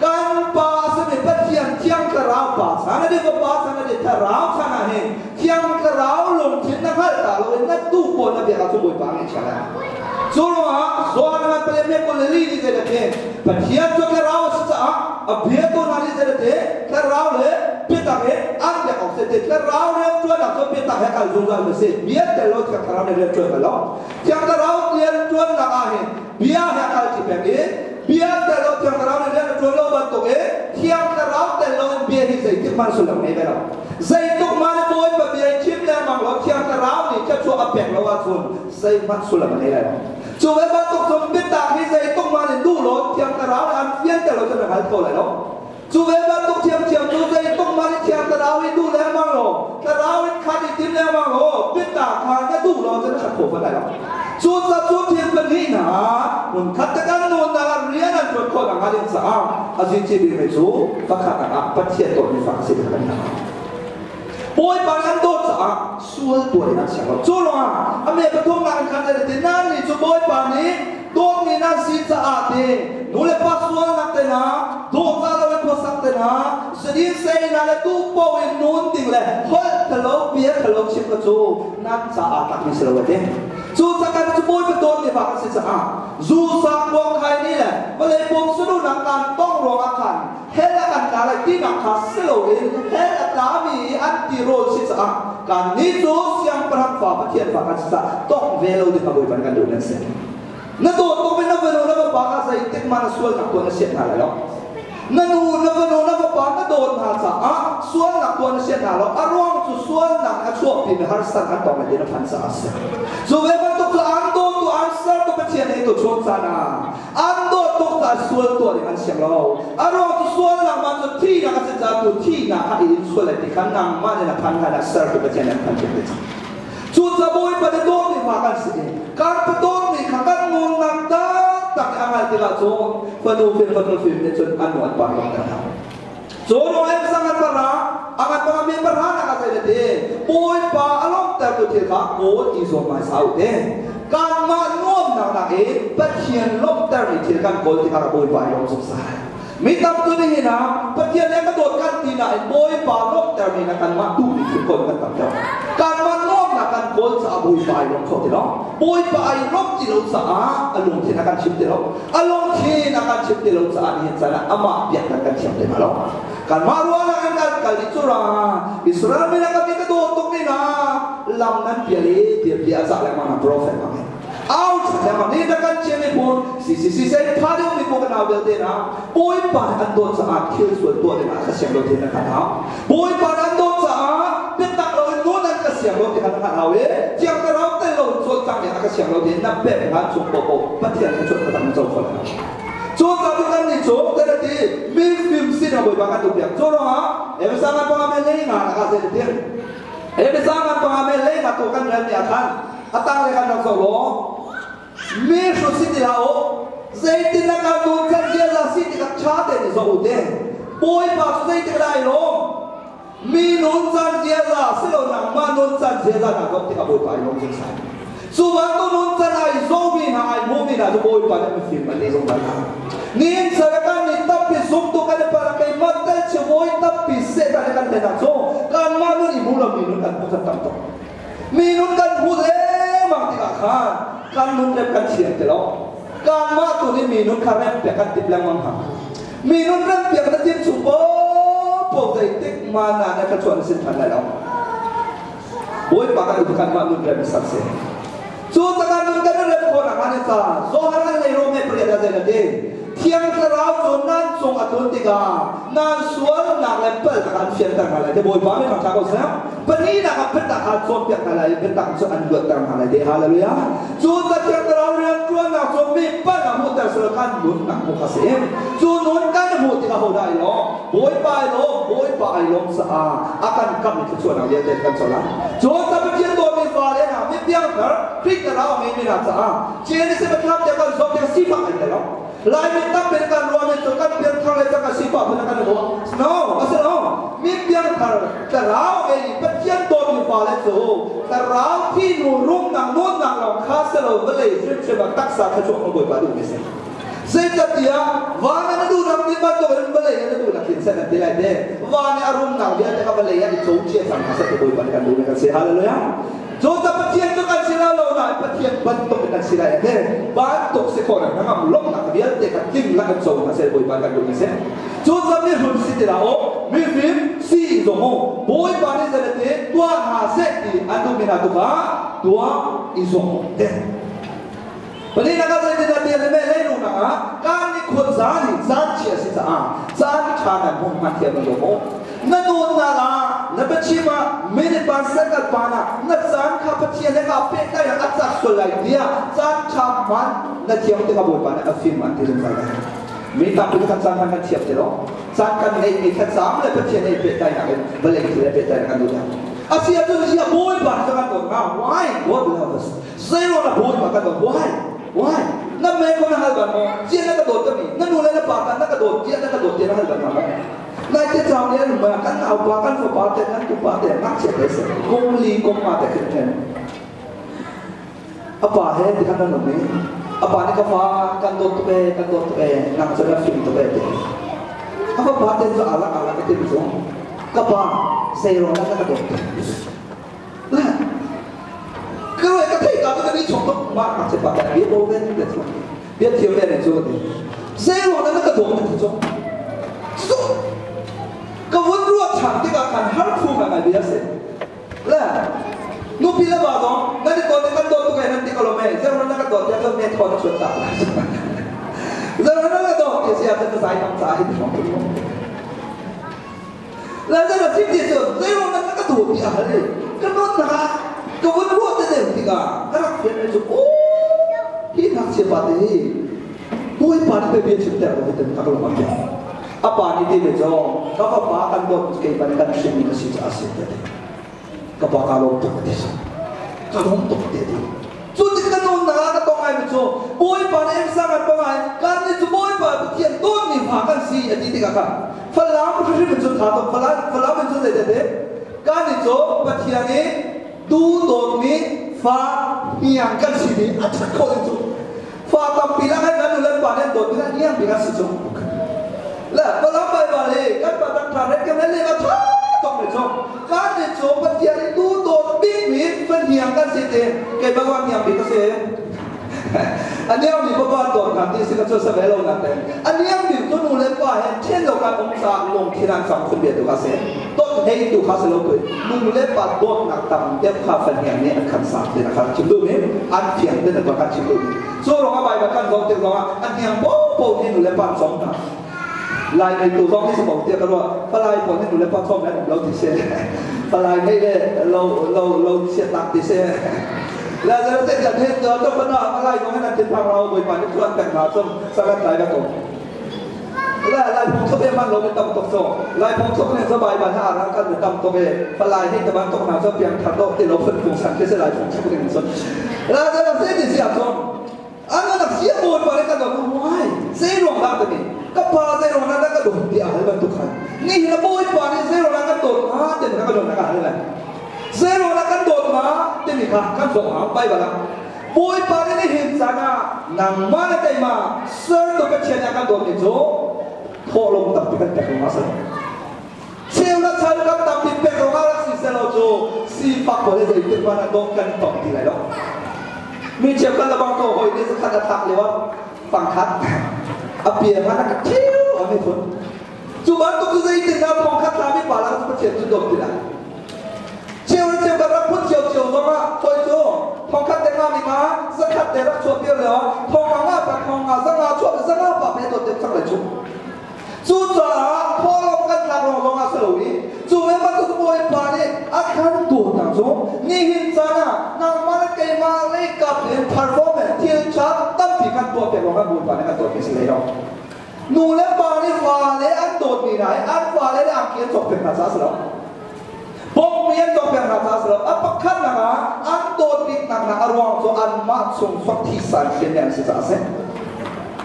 [SPEAKER 1] Kan Pa a simi Pathian Thiang Thlarau Pa chan a di Fapa chan a di Thlarau chan ah hin Thiang Thlarau lungthin na hngalh ta lo in na tu pawl na biak ahcun Bawipa ngeih chia lai. Cu ruangah Johan ngan pale me kul le li nih zei ti Pathian cu Thlarau a si caah a biatu hna nih zei ti Thlarau le biatak he an biak awk si ti Thlarau rianṭuannak cu biatak he kal zungzal mi si bia tel lo Thiang Thlarau nih rianṭuan bal lo Thiang Thlarau rianṭuannak ah hin bia he kal ṭi peng i bia tel lo Thiang Thlarau nih rian a ṭuan lo bantuk in Thiang Thlarau tel lo in bia hi zeitik hmanh sullam ngei ve lo. Zeituk hmanh in Bawipa bia i chim lengmang lo Thiang Thlarau nih thluachuah a pek lo ahcun zeihmanh sullam a ngei lai lo. Cu ve bantuk cun biatak hi zeituk hmanh in duh law Thiang Thlarau nih an fianter lo cun na hngal kho lai lo. Cu ve bantuk thiamthiam cu zeitluk hmanh in Thiang Thlarau i duh lengmang law, Thlarau in khat i tim lengmang law, biatak kha na duh law cun a ṭhat khawh fawn lai lo. Cucaah cu thil pahnih hna hmunkhat te kan nunnak ah rian an ṭuan khawh nakhnga ding caah a zuici bikmi cu pakhat ah Pathian dawtmi fa a si ti kha kan hngalh. Bawipa nih an dawt caah sual tuah in an siang lo. Cu ruangah a me pathumnak in khan ti nan nih cu Bawipa nih dawtmi nan si caah ti nu le pa sualnak te hna dawhcah lo in khuasak te hna sadin sei hna le duh paoh in nun ding le holh thalo bia thalo chim ka cu nan caah takmi si lo a ti. Cu cakan cu Bawipa dawtmi fa kan si caah zu sa kuang khai ni le vawlei pum sunu nak kan tong ruangah khan hell a kan tla lai tinak kha si loin hell a tlami i an tirawl si caah kannih cu siangpahrang fa Pathian fa kan si caah tongh ve lo ding a Bawipa nih kan duh nan si. Na dawt tuk in na fanu na fapa kha zeitik hmanh na sualnak tuah na sianh hna lai lo. Na nu na fanu na fapa na dawt hna caah sualnak tuah na sianh hna lo. A ruang cu sualnak a chuahpi mi harsan an tong lai ti na phan caah a si. Cu ve bantuk cu an dawtu an sertu Pathian nih tuchun caan ah An dawt tuk caah sual tuah ding an siang lo. A ruang cu sualnak man cu thihnak a si caah tu thihnak kha i in sual lai ti kha nangmah nih na phan kha na sertu Pathian nih an phan thiam te cang. Cu ca Bawipa nih dawtmi fa kan si i kan pa dawtmi kha kan nunnak taktak i a ngal tikah cun fanu fim fanu fim nih cun an nu an pa lawng ter hna. Cu ruang em sangat para angat panga mi para na ka sai te Bawipa a lawmhtertu thil kha kawl i zuam mai sau te kanmah nuamnak nak i Pathian lawmhtermi thil kan kawl tikah Bawipa i lawm zungzal mi tam tu nihin ah Pathian le ka dawt kan ti nain Bawipa lawmhtermi na kanmah duhmi thil kawl kan tam deuh kanmah nuamnak kan kawl caah Bawipa ai lawm kho ti lo Bawipa ai lawmh ti lo caah a lungthin a kan chim ti lo A lungthin a kan chimh ti lo caah nihin caan ah amah biaknak kan thiam ti hna lo. Kanmah ruahnak in kan kal i cu ruangah Israel mi le ka mi ka dawt tukmi hna lam nan pial i tiah bia a cah lengmang hna profet bang in. Au lengmang ni na kan Chin miphun CCC sei pha deuh mi kum ka nau vialte na Bawipa nih an dawt caah thil sual tuah dingah ka siang lo ti na hngalh hau. Bawipa nih an dawt caah biatak loin nun an ka siang lo ti kha na hngalh hau i Thiang Thlarau tel lo cawlcang ding a ka siang lo ti na pek hlan chung paohpaoh Pathian thluachuah taktak na co kho lai lo. Cu caah kan nih cu kan ti mi fim sin ah Bawipa kan duh piak. Cu ruangah Efesa ngan panga me lei nga nak ah zei ti Efesa ngan panga me lei nga tu kan rel ni ah khan a tang le kan rak zoh law mi hrut si ti hlah u zeitin na kan nun can ziaza si ti kha ṭha tein i zoh u te Bawipa cu zeitik dah ai lawm mi nun can ziaza si lo nangmah nun can ziaza na zoh tikah Bawipa ai lawm zungzal cu bantuk nun can ai zohmi hna ai hmuhmi hna cu Bawipa nih mifim an ti zungzal hna nihin sarakan nih tampi zumtu kan i para keimah tel chivawi tampi Satan nih kan hlenak cu kanmah nun i hmu lo mi nun kan hmu kan tam tuk Mi nun kan hmu lengmang tikah khan kan nun rem kan thiam ti lo. Kanmah tu nih mi nun kha rem piak kan timh lengmang hna. Mi nun rem piak na timh chung paohpaoh zeitik mana na ka chuan sin than lai lo. Bawipa kan upa kanmah nun rem sak si. Cu takah nun kan rem khawh nak han ca Zohar an lei rom he pariat a zei na ti. Thiang Thlarau cu nan cung a tlun tikah nan sualnak le palhnak an fianter hna lai. Te Bawipa mi thangṭha ko seh. Pahnihnak ah biatak kha cawnpiak hna lai i biatak cu an luatter hna lai. Te hallelujah. Cu ta Thiang Thlarau rianṭuannak cu mi palh a hmuhter silo khan nunnak hmuh kha si. Cu nun kan hmuh tikah hodah ai lawm? Bawipa ai lawm, Bawipa ai lawm caah a kan kamh i thluachuahnak vialte kan co lai. Cu ta Pathian dawtmi fale hna, mi piangthar, Khrih Thlarau a ngeimi hna caah Genesis thlam tiang kan zawm tiang sifak an tel lo. Laimi tampi kan ruahmi cu kan pianthar le cang sifak phun kan ruah. No, a si lo. Mi piangthar thlarau ngei Pathian dawtmi fale cu thlarau thi nu rumnak nunnak lawng kha si lo vawlei hrimhrim ah taksa thluachuah kan Bawipa duhmi si. Zeicahtiah van ah na duhnak ti bantuk in vawlei ah na duhnak hin seh nan ti lai te. Van i a rumnak vialte kha vawlei ah i co cia cang hna seh ti Bawipa nih kan duhmi kan si. Hallelujah. Cu ta Pathian cu kan si lai lo nain Pathian bantuk in kan si lai he bantuk si khawh nak hnangam lawmhnak vialte kha tling lak in co hna seh Bawipa kan duh seh. Cu ta mi hlun si ti dah o mi fim si zong o Bawipa nih zelete tuah hna seh ti an duhmi hna tu kha tuah i zong te. Pali na ka zeitin dah tiah le me lei nu na ah kan ni khon zan hi zan chia si caah caan ṭha nan hmuh hman thiam lo maw na nun na la na biachim ah minute ban second ban ah na caan kha Pathian he kaa pehtlai ah a cak sual lai tiah caan ṭha hman na thiam tikah Bawipa nih a fim an ti zungzal lai mi tampi kan caan hman kan thiam ti lo caan kan neihmi thlacam le Pathian he pehtlainak in vawlei thil he pehtlainak kan duh a si ahcun ziah Bawipa nih kan dawt hnga why God love us Zeiruang ah Bawipa kan dawt? Why? Why? Na me ko na hal ban maw? Cia na ka dawt ka mi. Na nu le na pa ta na ka dawt cia na ka dawt tia na hal ban ma maw? Nai te chau ni an ma kan nau pa kan fapa te kan tupa te ngakchia te se kum li kum nga te khin then. Apa he ti khan nan um i apa ni ka fa kan dawt tuk e kan dawt tuk e nang cu na fim tuk e ti. Apa pa te cu alak alak ka tim cu ka pa zeiruang dah na ka dawt tuk. Ka ka thei ka ka ni chong tok ma ka che pa ka bia bo ven te chu bia thiam ve ne chu ti sei ro na ka dong te chu su ka vun ruat chan ti ka khan har phu nga ngai bia se la nu pi la ba dong na ni to te kan do tu kai nan ti ko lo me zero na ka do te ka me thon chun ta zero na ka do ti sia te sai tam sa hi thong tu Lazarus a chim ti cu zeiruang dah ka tuah ti a hal i ka dawtnak ah ka vun ruah te deuh tikah ka rak fian mi cu aw hi ngakchia pa te hi Bawipa nih pei bia chimter ko hi ka lung a piak. A pa nih ti mi cu ka fapa kan dawt kei ban kan hrimmi na si caah a si ti a ti. Ka pa ka lawm tuk ti ka lawm tuk ti ti cu tik ka nun na ka tong ai mi cu Bawipa nih em sang an pangai kan ni cu Bawipa Pathian dawtmi fa kan si a ti tikah khan Falam hrimhrim cu tha tuk Falam Falam in cu zei te kan ni cu Pathian i tu dawtmi fa hniang kan si ni a that kho ding cu fa tampi lang hai kan nu le pa nih an dawt mi hniang bik an si cu le Falam Baibal hi kan pa tak tha ret kan le a tha tok me cu kan ni cu Pathian i tu dawt bik mi fa hniang kan si te kei bang hniang bik ka si aniang mi papa dawt kan ti si ka cu sa ve lo na te aniang mi tu nu le pa he then lo kan um sa lungthin an cang khun bia tu ka si dawt hei tu kha si lo tu nu le pa dawtnak tam deuh kha fa hniang nih an khan sa te na khan chim duh mi an fiang te na kan chim duh mi cu rong a Bible kan zoh tik zongah a hniang po po paoh nih nu le pa an cawm hna. Lai ngeitu zong hi si ko tiah ka ruah. Palai pawl nih nu le pa cawm an um lo ti si. Palai ngei le lo lo lo chiatnak ti si. Le le te tiah hin to pana palai zong hin an thinphang lo Bawipa nih thuan pek hna cun sangat lai ka ko. Le lai phung thuk he man lo mi tam tuk so. Lai phung thuk nih so Baibal ha arang kan mi tam tuk e. Palai hi taban tuk hna so piang thar do ti lo phun phung san khi si lai phung thuk ning sun. Le le se ti si ah cun an nak sia bawi pa le kan dawt why zei ruang dah timi ka pa zei ruang dah ka dawt ti a hal bantuk khan ni hi na bawi pa nih zei ruang dah kan dawt hnga timi kha ka dawt ka hal lai zei ruang dah kan dawt hnga timi kha kan zawh hnga Bible ah Bawipa nih nihin caan ah nangmah le keimah sertu Pathian nih a kan dawt ni cu thawhlawm tampi kan pek ruangah a si. Cheu le chal kan tampi pek ruangah rak si selaw cu sifak pawl hi zeitik hmanh ah dawh kan tong ti lai lo. Mi cheukhat le bang ko hoi nih zakhat a thlak lio ah pangkhat a pia hmanh a ka thiu a mi phun. Cu bantuk cu zeitin dah thongkhat hla mi pa lang cu Pathian cu dawt ti lai. Cheu le cheu kan rak phun cio cio zong ah hoi cu thongkhat te nga mi kha zakhat te rak chuah piar lio thong nga nga pa thong nga zanga chuah zanga pa pe dawt te chang lai chu. Cucaah thawhlawm kan tlak lawng zong ah si lo i cu ve bantuk Bawipa nih a kan dawtnak cu nihin caan ah nangmah le keimah lei kap in performance thil ṭha tampi kan tuah piak lawng ah Bawipa nih kan tuahmi si hlei lo. Nu le pa nih fale an dawtmi hna hi an fale le angki an cawk piak hna caah si lo. Bawmmi an cawk piak hna caah si lo. A pakhatnak ah an dawt biknak hna a ruang cu anmah chung fak thisa in hrinmi an si caah a si.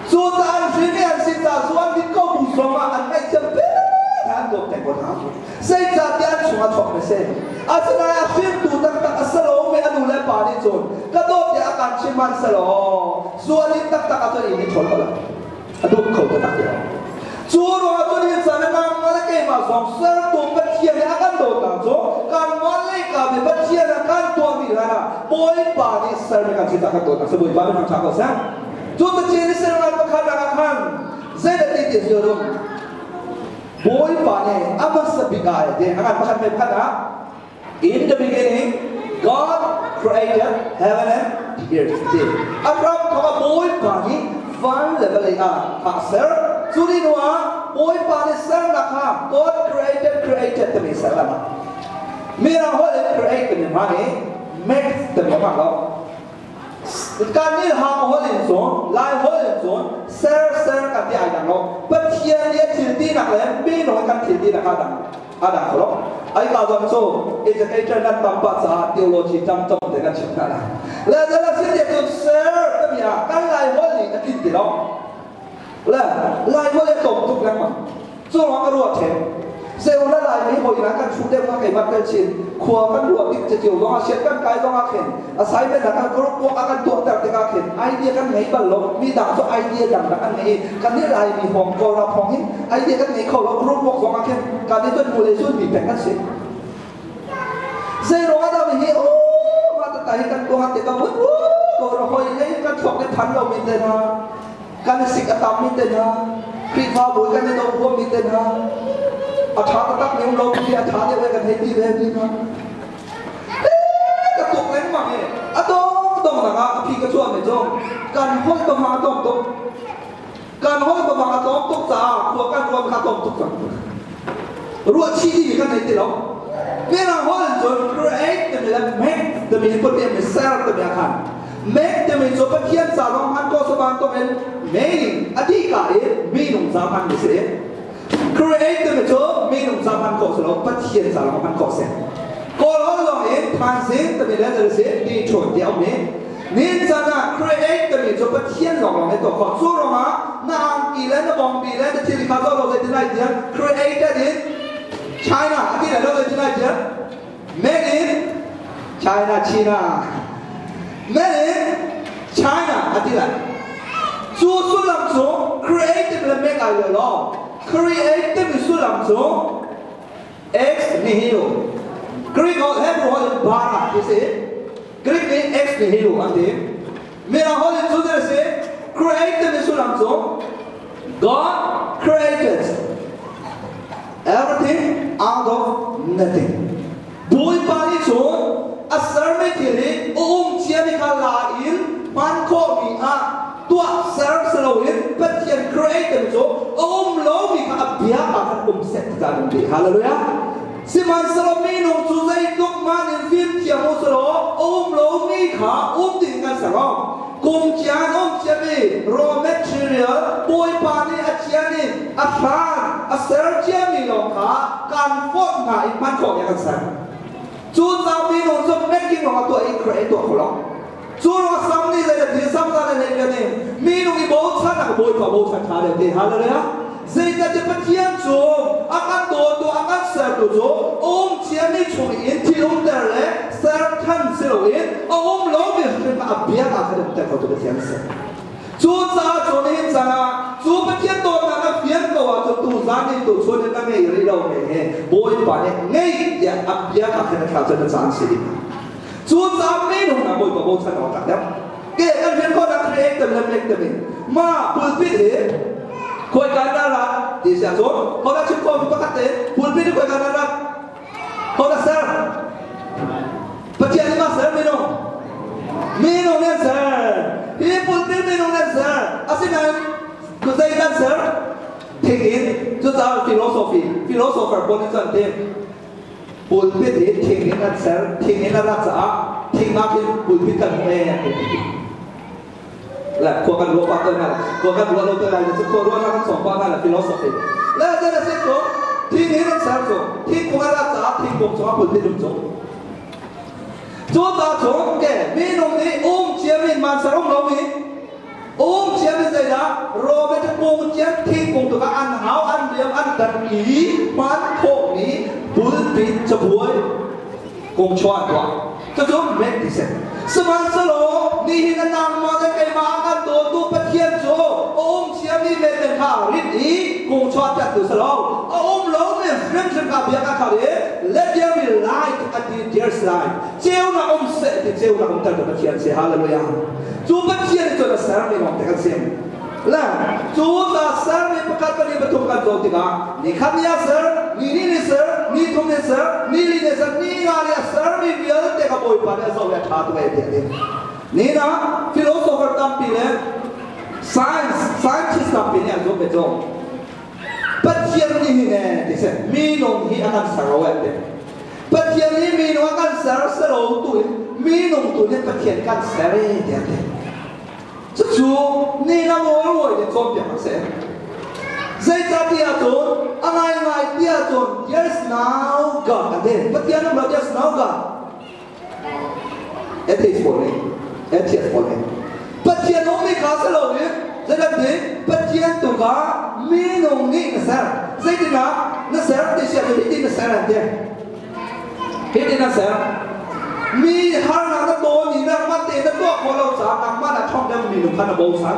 [SPEAKER 1] Cucaah an hrinmi an si caah cu an mit ko bu zong ah an ngaihthiam pek an dawt peng ko hna. Zeicahtiah an chungah chuak a si. Asinain a hringtu taktak a si lomi a nu le pa nih cun ka dawt tiah a kan chim hmanhsehlaw zual in taktak ah cun inn i ṭhawl ko lo. A duh kho taktak ti lo. Cu ruangah cun hi caan ah nangmah le keimah zong sertu Pathian nih a kan dawtnak cu kanmah lei kam i Pathian a kan tuahmi hlan ah Bawipa nih sermi kan si caah kan dawtnak si Bawipa nih thangṭha ko seh. Cu Pathian nih sernak pakhat ah khan zeidah ti ti si rum Bawipa nih a hmasa bik ah ti a ngan pakhat me pakhat ah In the beginning God created heaven and earth ti a ram thawk ah Bawipa nih van le vawlei ah a ser cu ni hnu ah Bawipa nih sernak kha God created created timi ser lama mirang holh in create timi hman i make timi hmang lo Kan nih Hang holh in cun, Lai holh in cun ser ser kan ti ai dang lo. Pathian nih a thil tinak le minung kan thil tinak a dang a dang kho lo. Ai ka zong cu educator nan tam pa caah theology tam tom te kan chim hna lai. Le le sin te cun ser timi ah kan Lai holh nih a tlin ti lo. Le Lai holh a tom tuk lengmang. Cu ruang ka ruah ṭheu. Seu le Laimi hawi na kan hruh deuh kha keimah tel chin. Khua kan ruah tik ceceu zong ah sian kan kai zong ah khin assignment ah kan group work a kan tuahter tikah khin idea kan ngei bal lo. Mi dang cu idea dangdang an ngei i kan nih Laimi hawng Kawlram hawng hin idea kan ngei kho lo group work zong ah khin kan i ton mu le zun mi peng kan si. Zei ruang ah dah hi oh mah ta hi kan tuah te ka mun ko ro hoi lei kan chuak le phan lo mi te hna kan sik a tam mi te hna Khrihfabu kan i do huam mi te hna a ṭha taktak mi um lo mi a ṭha deuh kan hei ti ve mi hna ka tuk lengmang i a dong dong nak ah a phi ka chuah mi cu kan holh bang a tong tuk kan holh bang a tong tuk caah khua kan ruam kha tong tuk cang ruah chih ding kan nei ti lo Mirang holh cun create timi le make timi hi put mi ser timi a khan make timi cu Pathian ca zong hman ko saban tuk in meaning a dih ka in minung ca hman mi si create timi cu minung ca hman ko si lo Pathian ca lawng hman ko si Kawl holh zong in thansin timi le zel si ti chun ti a um i Nin caan ah create timi cu Pathian lawnglawng nih tuah khawh. Cu ruangah na angki le na bawngbi le na thil kha zoh lo zeitin ai tiang created in China a ti lai lo zeitin ai tiang made in China China made in China a ti lai. Cu sullam cu creative le make ai lo lo. Create timi sullam cu ex nihilo Greek holh Hebrew holh in bara ti si. Greek nih ex nihilo an ti. Mirang holh in cu a si. Create timi sullam cu God created everything out of nothing. Bawipa nih cun a sermi thil hi a um ciami kha la in hman khawhmi ah tuah ser si loin Pathian create ti cu a um lomi kha a bia ah khan um seh ti ca ding ti. Hallelujah. Sihmanhsehlaw minung cu zeitluk hmanh in fimthiam u selaw a um lomi kha um ding kan ser lo. Kum cian um ciami raw material Bawipa nih a cian i a hran a ser ciami lawng kha kan forh hna i hman khawh tiah kan ser. Cu ca minung cu making lawng a tuah i create tuah kho lo. Cu ruang sam nih zei ti sam za le nei kan i minung i bochan a Bawipa bochan ṭha deuh ti. Hallelujah. Zeicahtiah Pathian cu a kan dawtu a kan sertu cu um ciami chung in thil umter le ser than si loin a um lomi hrim a biak ah khan umter khotu Pathian a si. Cucaah cun nihin caan ah cu Pathian dawtnak a fian ko ahcun tu zan in tu chun in na ngei rih lo mi hi Bawipa nih ngei tiah a biak ah khan a thla cun na caan si ding. Cucaah minung hna Bawipa bochan awk tlak deuh. Ke kan rian khawhnak creator le make in ma pulpit hi khoi ka na ra ti si ahcun hodah chim khawh mi pakhat te pulpit hi khoi ka na ra hodah ser Pathian nih ma ser minung minung nih ser hi pulpit minung nih ser asinain kuzei kan ser thing in cucaah philosophy philosopher pawl nih cun ti Pulpit hi thing in an ser, thing in a rak caah thing ah khin pulpit kan hmuh ee an ti. Le khua kan ruah pah tawn khua kan ruah lo te lai cu khua ruah kan sawm pah na philosophy. Le then a sin ko thing in an ser cu thingkung a rak caah thingkung cungah pulpit um cu. Cu ta chung ke minung nih um ciamin man ser um lomi Um ciam in zeidah Rome cu kung ciam thingkung tu kha an hau an liam an dan i hman khawhmi pulpit cabuai kung chuah tuah cucu met ti si. Sihmanhsehlaw nihin a nangmah le keimah a kan dawtu Pathian cu a um ciami meten kha rit i kung chuah tu si lo a um lomi hrimhrim kha bia ka khar i let there be light a ti, there's light, ceunak um seh ti ceunak umter tu Pathian si. Hallelujah. Cu Pathian nih cun a sermi lawng te kan si. Le cu ta sermi pakhat pali pathum kan zoh tikah ni khat ni a ser, ni ni ni ser, ni thum ni ser, ni li ni ser, ni nga ni a sermi vialte kha Bawipa nih a zoh i a ṭha tuk e ti a ti. Ni na philosopher tampi le science scientist tampi nih an zumh ve cu. Pathian nih hin e ti si minung hi a kan ser lo e ti. Pathian nih minung a kan ser selo tu in minung tu nih Pathian kan ser e ti a ti. Cucu ni na mawl ruai nih cawnpiak a si. Zeicahtiah cun a ngaingai tiah cun there is no God a ti. Pathian um lo, there is no God. Atheist pawl nih atheist pawl nih Pathian um ni kha si lo in zeidah ti Pathian tu kha minung nih na ser. Zeitinah na ser ti sia cu hitin na ser an ti. Hitin na ser. Mi harnak na tawn i nangmah te na tuah khawh lo caah nangmah na thong deuh minung kha na bochan.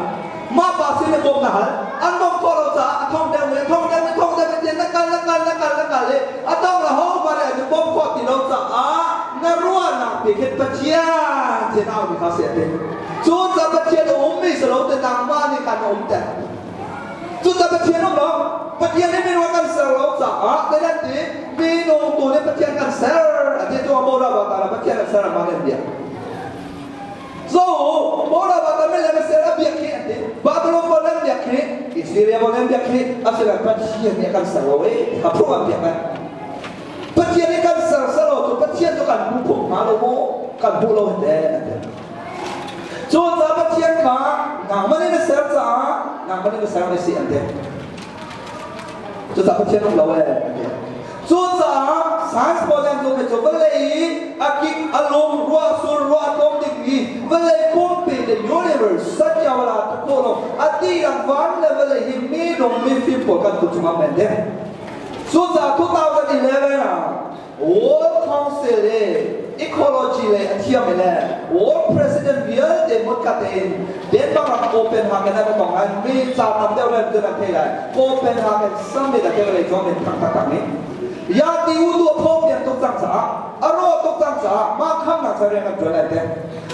[SPEAKER 1] Mah pa sin na bawm na hal. An bawm khawh lo caah a thong deuh a thong deuh a thong deuh tiah na kal na kal na kal na kal i a tong la ho hmanh nih an bawm khawh ti lo caah na ruahnak pi khin Pathian sin a aumi kha si a ti. Cu ca Pathian a ummi si lo te nangmah nih khan na um te. Cu ca Pathian um lo. Pathian nih minung a kan ser lo caah zeidah ti minung tu nih Pathian kan ser a ti cu a mora ba ta Pathian an ser amah nih an biak. So mora ba ta mele ser a biak khi an ti. Babylon pawl an biak khi Israel pawl an biak khi asinain Pathian nih a kan ser lo e a phung an biak kan. Pathian nih kan ser selo cu Pathian cu kan hmu phung hnga lo maw kan hmu lo he an ti. Cucaah Pathian kha nangmah nih na ser caah nangmah nih na ser na si an ti. Cucaah Pathian um lo ee an ti. Cucaah science pawl nih an zumh cu vawlei i a kik a lum ruah sur ruah a tlawm dingmi vawlei pumpi the universe satyawala takolo a ti ang van le vawlei hi minung mifim pawl kan kut chungah men ding. Cucaah 2011 ah World Council le Ecology le a thiam le World President vialte hmutkhat in Denmark ram Copenhagen an tong an mi ca tam deuh le cun an thei lai. Copenhagen Summit a tel le chuang in thang taktak ni. Ya ti u tu phom pian tuk cang caah a ro tuk cang caah mah khamnak ca rian kan tuan lai te.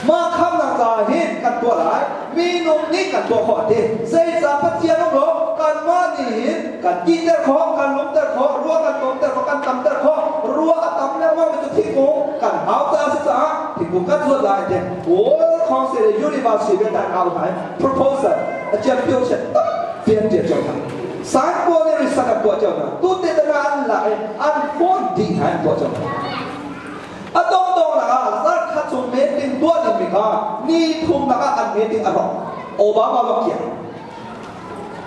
[SPEAKER 1] Mah khamnak ca hin kan tuah lai. Minung nih kan tuah khawh ti. Zeicah Pathian um lo kanmah nih hin kan titer khawh, kan lumter khawh, ruah kan tlawmter khawh, kan tamter khawh. Ruah a tam lengmang mi cu thingkung kan hau caah si caah thingkung kan zuat lai ti. World Council le University biatan au hna proposal a champion set. Fian tia cio hna. Sign pawl nih risak an tuah cio hna. Tute tana an lak i an phone dih hna an tuah cio hna. A dongdong nak ah zarkhat chung meeting tuah dingmi kha ni thum nak ah an meeting a rawk. Obama lawng kiang.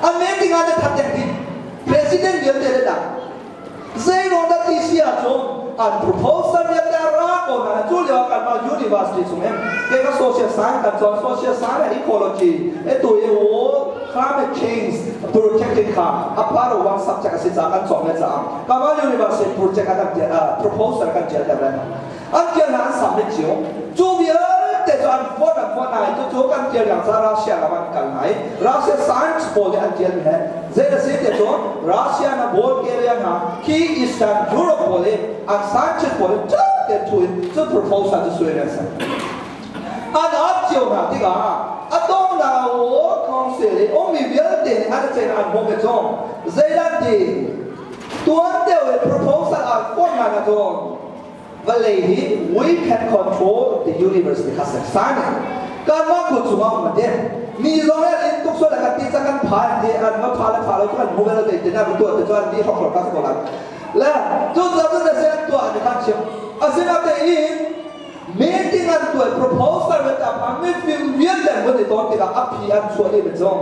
[SPEAKER 1] An meeting ah na that deng dih. President vialte le dang. Zeiruang dah ti si ahcun an proposal vialte a ra ko na cu lio ah kanmah university chung in kei ka social science kan cawn, social science and ecology etu i world climate change project kha a part of one subject a si caah kan cawng le caah kanmah university project ah kan proposal kan tial ter le an tial na an submit cio. Cu vialte cu an vote, an vote nai. Cucu kan tial yang ca Russia ram an kal nai. Russia science pawl nih an tial mi he zei na si te cu Russia na Bulgaria na khi Eastern Europe pawl i an scientist pawl i te thu in cu proposal cu sui an si an ap cio hna tikah a dong na World Council i ummi vialte nih an cen an hmuh mi cu zeidah ti tuan deuh i proposal an form hna na cu vawlei hi we can control the universe ti kha sersan in kanmah kut chungah um ati. Mi zong he in tuk sual kan ti ca kan phan ti an va pha le pha lo cu kan hmu lo te tin an tuah te cu an di hrok hrok ka ko lai le cu ca cu na se an tuah an kan chim asina te in meeting an tuah proposal ve ta phan mi fim vialte an vun i ton tikah a phi an chuah dih mi zong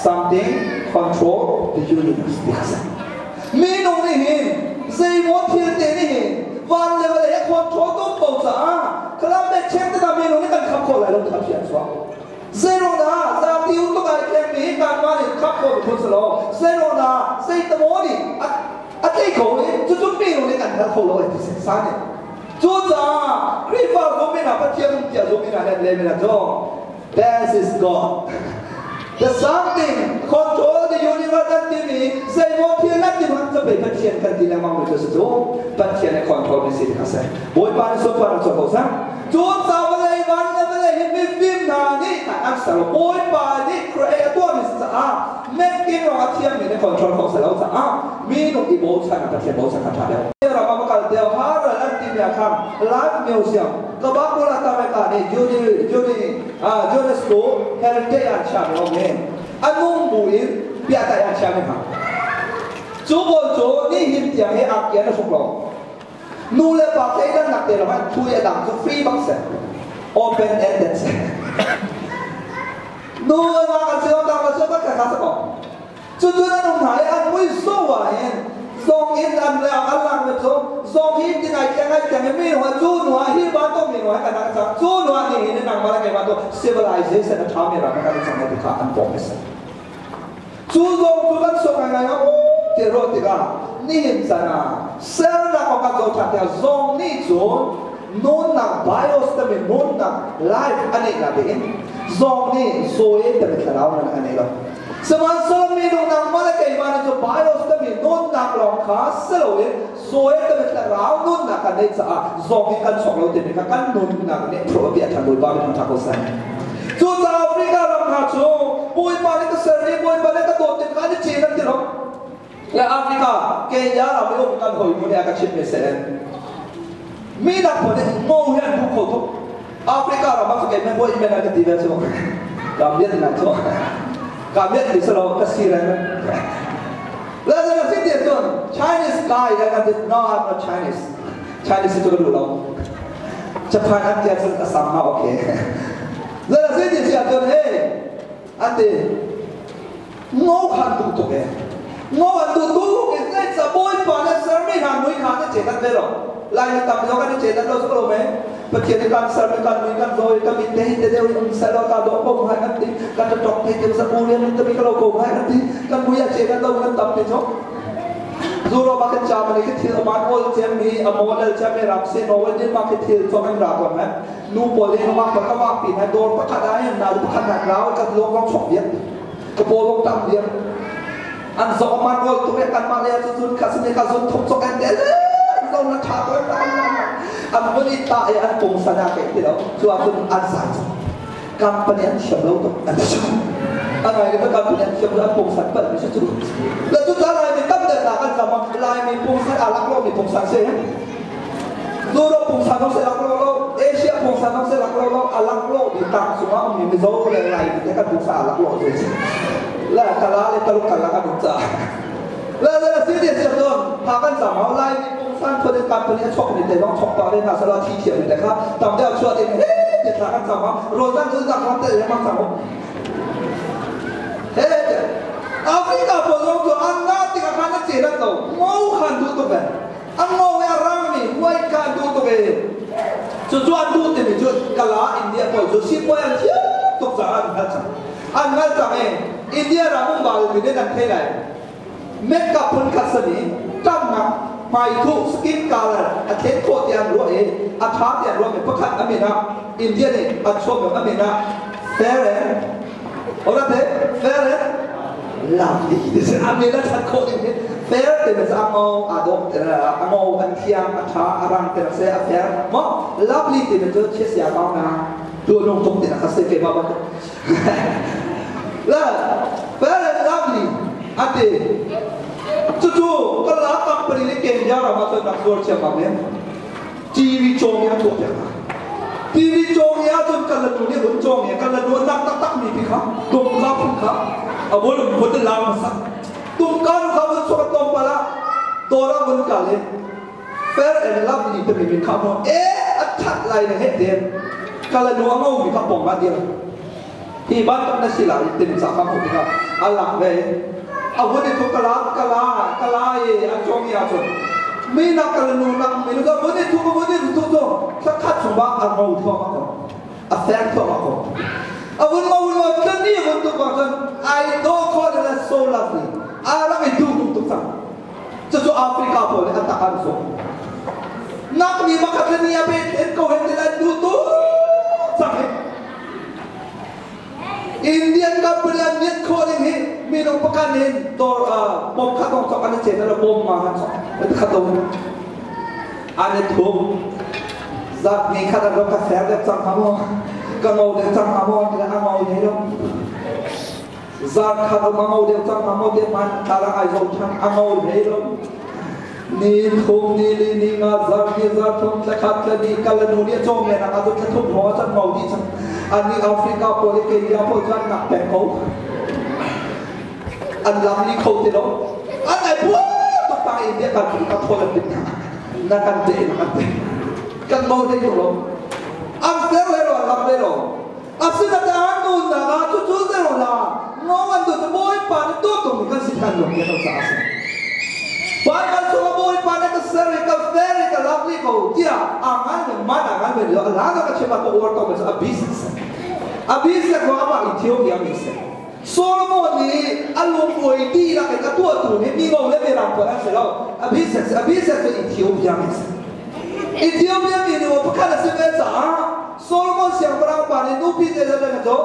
[SPEAKER 1] something control the universe ti kha si. Minung nih hin zeimaw thil te nih hin van le vawlei a control tuk ko caah climate change tikah minung nih kan khap khawh lai lo ti kha phi an chuak. Zeiruang dah zapi um tuk ai thleng mi kanmah nih khap khawh mi phun si lo. Zeiruang dah zeitamaw nih a tlei kho i cucu minung nih kan hngal kho lo ai ti san nih. Cucaah Khrihfa zum in ah Pathian um tiah zum in ah le le cu This is God. The something control the universe an timi zeimaw thil nan ti hmanh cu pei Pathian kan ti lengmang mi cu si cu Pathian nih control mi si kha si. Bawipa nih sunparnak cu ko sang. Cun ca vawlei van le vawlei hi mifim hna nih an ser. Bawipa nih create a tuahmi si caah mekking rong a thiammi nih control kho si lo caah minung i bochan ah Pathian bochan kha ṭha deuh. Ram ah kal deuh Haral an timi ah khan Life Museum Kabakula Tameka nih Juni Juni UNESCO heritage an chiami a um i a nung bu in piahtai an chiami hna. Cu pawl cu nihin tiang hi angki an i hruk lo. Nu le pa thleidannak te lawng an thu i a dang cu free bak si. Open ended si. Nu le pa kan si lo, tang kan si lo, kan kha sa ko. Cucu an um hna i an mui so ah hin zong in an le an lang le cu zong hi ti ngai keng ai keng i mi hua cu nu ah hi bantuk mi hua kan nak cang cu nu ah ni hin nang mala ke bantuk civilization a tha mi ram kan cang ti kha an pawm si. Cu zong cu kan sok ngai ngai o ti ro tikah nihin chan ah sernak ok kan zo than tiah zong nih cun nunnak bios tami nunnak life ani na ding zong nih zoe tami thlarau nan ani lo. Sihmanhsehlaw minung nangmah le keimah nih cu bios timi nunnak lawng kha si loin Zoe timi thlarau nunnak kan neih caah zawng hi kan chuak lo timi kha kan nunnak nih thruah a ṭhan. Bawipa min ṭha ko seh. Cucaah Africa ram hna cu Bawipa nih ka ser i Bawipa nih ka dawt ti kha an i cin an ti lo. Le Africa Kenya ram i um kan hawi nu nih a ka chimh mi seh mi dang pawl nih ngo hi an hmu kho tuk. Africa ram ah cu kei men men an ka ti ve cu ka miat ngai cu ka miat ti selo ka si reng le le si ti cun Chinese guy le kan ti. No, I'm not Chinese. Chinese cu ka duh lo. Japan an tia cun a sam ma okay le le si ti si ahcun hey an ti ngo khan duh tuk e ngo an duh tuk e zei ca Bawipa le sermi hna mui kha na che kan ve lo lai na tam lo kan i che dan lo su lo me Pathian i kan sermi kan mui kan zawi kan min te hi te deu um sel lo ta do ko ngai kan ti kan ta tok te te sa pu rian te mi ka lo ko ngai kan ti kan mui a che kan lo kan tam ti cho Zuro ba kan Germany ke thil aman ol chem mi a model chem mi ram se Norway Denmark ke thil chong an ra kon na nu pawl le ma pa ka wa pi na dor pakhat a hin na pakhat na rau kan long long chok biak ka pawl long tam biak an zo man ol tu kan ma le chu chun kha sine ka zun thok chok an te le zo na tha to an vun i ta e an pung sana ke ti lo chu a chun an sa chu company an thiam lo to an chu an ngai ka company an thiam lo an pung san pal mi chu le chu ta lai mi tam de ta kan sama lai mi pung san alak lo mi pung san se Europe pung san se lak lo lo Asia. pungsan nong se lak lo lo alak lo di tang sunga mi Mizo le Lai mi te kan pungsa alak lo chu la kala le taluk kala kan um cha la la si de sia don pha kan sa ma Lai mi pungsan thon kan pun a chok ni te long chok pa le na sala thi thiam ni te kha tam deuh chua din he te thla kan sa ma ro zan chu zak lam te le mang sa mo he Africa po zong chu an na ti ka khan na che lat lo ngo khan du tu ve an ngo le rang mi huai ka du tu ve chu chu an du ti mi chu kala India po chu si po an thiam tuk cha an ngal chang an ngal chang e India ram um bal mi ne dan thei lai make up phun khat sani tam nak hmai thu skin color a thlen kho ti an ruah e a tha ti an ruah mi pakhat amina India nih a chuak mi amina fair and ora te fair and lovely ti si amina that kho ding hi fair te me sa ngo a dok te a ngo an thiang a tha a rang te se a fair mo lovely ti me chu che sia kaw na tu nung tuk ti na kha se ke ba ba la fair and lovely ate cucu kala company le Kenya ram ah cun rak zuar thiam bang men TV cawng i an tuah piak hna TV cawng i ahcun kan la nu nih vun cawng i kan la nu nak taktak mi pi kha tumka phun kha a vun vun la hmasa tumka nu kha vun chuak tlawmpal ah dawr ah vun kal i fair and lovely timi min kha mo e a that lai le he ten kala nu a ngo mi kha pong ma dir hi bantuk na si lai tim ca kha hmuh tikah a lak ve a vun i thu kala kala kala i an cawng i ahcun mi nak kala nu nak mi nu vun i thu vun i thu cu thla khat chung ah a ngo thluahmah ko a fer thluahmah ko a vun ngo lo tlani vun tuk ah cun ai dawh khawh le so lovely a rak i duh tuk tuk cang cucu Africa pawl nih an tak an zung nak mi pakhat le ni a pe thlen ko hen an duh tuk cang hi Indian company an miat khawh ding hi minung pakhat in dawr bom khat dong chok an i chen ala bom ma han chok khat dong an i thum zat ni khat an ka fer dek cang ha mo ka ngo dek cang ha mo ti a ngo ni lo zat khat um a ngo deuh cang hnga maw tiah hman thlalang ai zo ṭhan a ngo hlei lo ni thum ni li ni nga zar ni zar thum thla khat thla ni kal nu nih a cawm len ah thla thum hrawng a can ngo dih cang an nih Africa pawl i Kenya pawl cu an nak peng ko an lam ni kho ti lo an ai pua tuk tang India kan ka thawl an bit na kan te na kan te kan ngo hlei lo an fer le lo an lam le lo Asinain nunnak ah cucu zeilo ngo an tu cu Bawipa nih tuah mi kan si than lo ti kan caah a si. Baibal chung ah Bawipa nih ka ser i ka fer i ka lak rih ko tiah aa ngan le man aa ngan ve lio a hlan ah ka chim ah ka uar ko mi cu a business a business ko amah Ethiopia mi si. Solomon nih a lungkuai dihlak in a tuahtu nih mi ngo le mirang pawl an si lo. A business a business cu Ethiopia mi si. Ethiopia mi nu pakhat a si ve caah Solomon siangpahrang pa nih nupi zeizat cu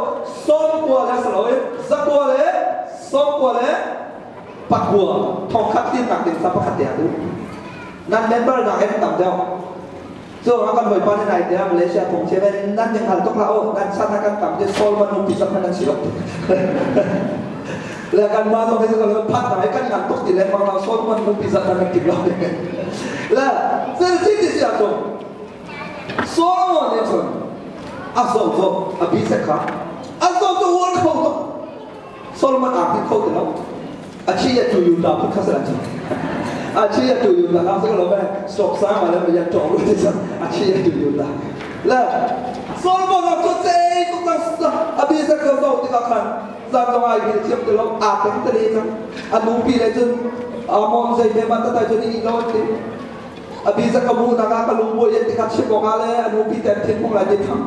[SPEAKER 1] sawmkua le saloin zakua le sawmkua le pakua thongkhat tinnak ding sa pakhat te a duh. Nan member nak in tam deuh. Cu ah kan hawipa nih nai te ah Malaysia phung chim in nan ning hal tuk hlah u nan chan ah kan tam ti Solomon nupi zat hmanh nan si lo. Le kan mah zong hi kan phat na kan ngan tuk ti lengmang lo Solomon nupi zat hmanh nan tim lo. Le thil si ti si ahcun Solomon nih cun a zoh zoh a bi sek kha a zoh cu uar kho tuk Solomon aa hngilh kho ti lo. A chi a tu yu ta phun kha sa chi. A chi a tu yu ta ka sa lo me stop sa ma le me ya to lu ti sa a chi a tu yu ta. Le Solomon a chu che tu ta sa a bi sa ko zo ti ka khan zan zong ai bi thiam ti lo a teng te le chang a nu pi le chun amon zai me man ta tai chun i lo ti a bi sa ka mu na ka ka lung bo ye ti ka chim ko ka le a nu pi ten thin mong lai ti thang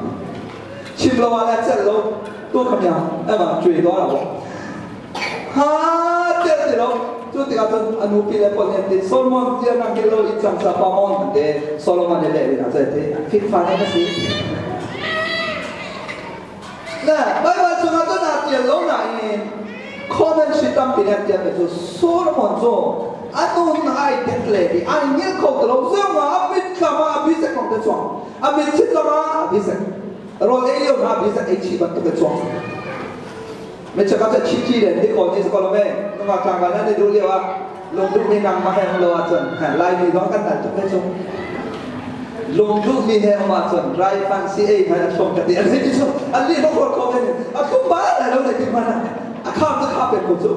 [SPEAKER 1] chim lo ah le celh lo tu kham ya ema chui do la bo ha tel ti lo cu tikah cun a nupi le pawl nih an ti Solomon tia nang ke lo i cang sa pa mon an te Solomon le le na cai ti fit fa ne ka si na Bible chungah cun a tial lo na in comment si tampi nih an tial cu Solomon cu anun ai tet le di ai ngil kho te lo zong ah a mit thlam ah a bisek kong te chuang a mit chit zong ah a bisek rawl ei lio hna bisek ei chi bantuk te chuang me chaka cha chi chi le ti ko ni ko lo me nunga tlang ga na ni du lio ah lung du ni nang ma hen lo ah chun lai mi zong kan dal tuk te chung Lungduh mi he um ahcun rai fan si ei hmanh a thlum ka ti. An ti cu an lih hlawk kho men a thlum ba lai lo zeitik hmanh ah a kham cu kha pek ko cu.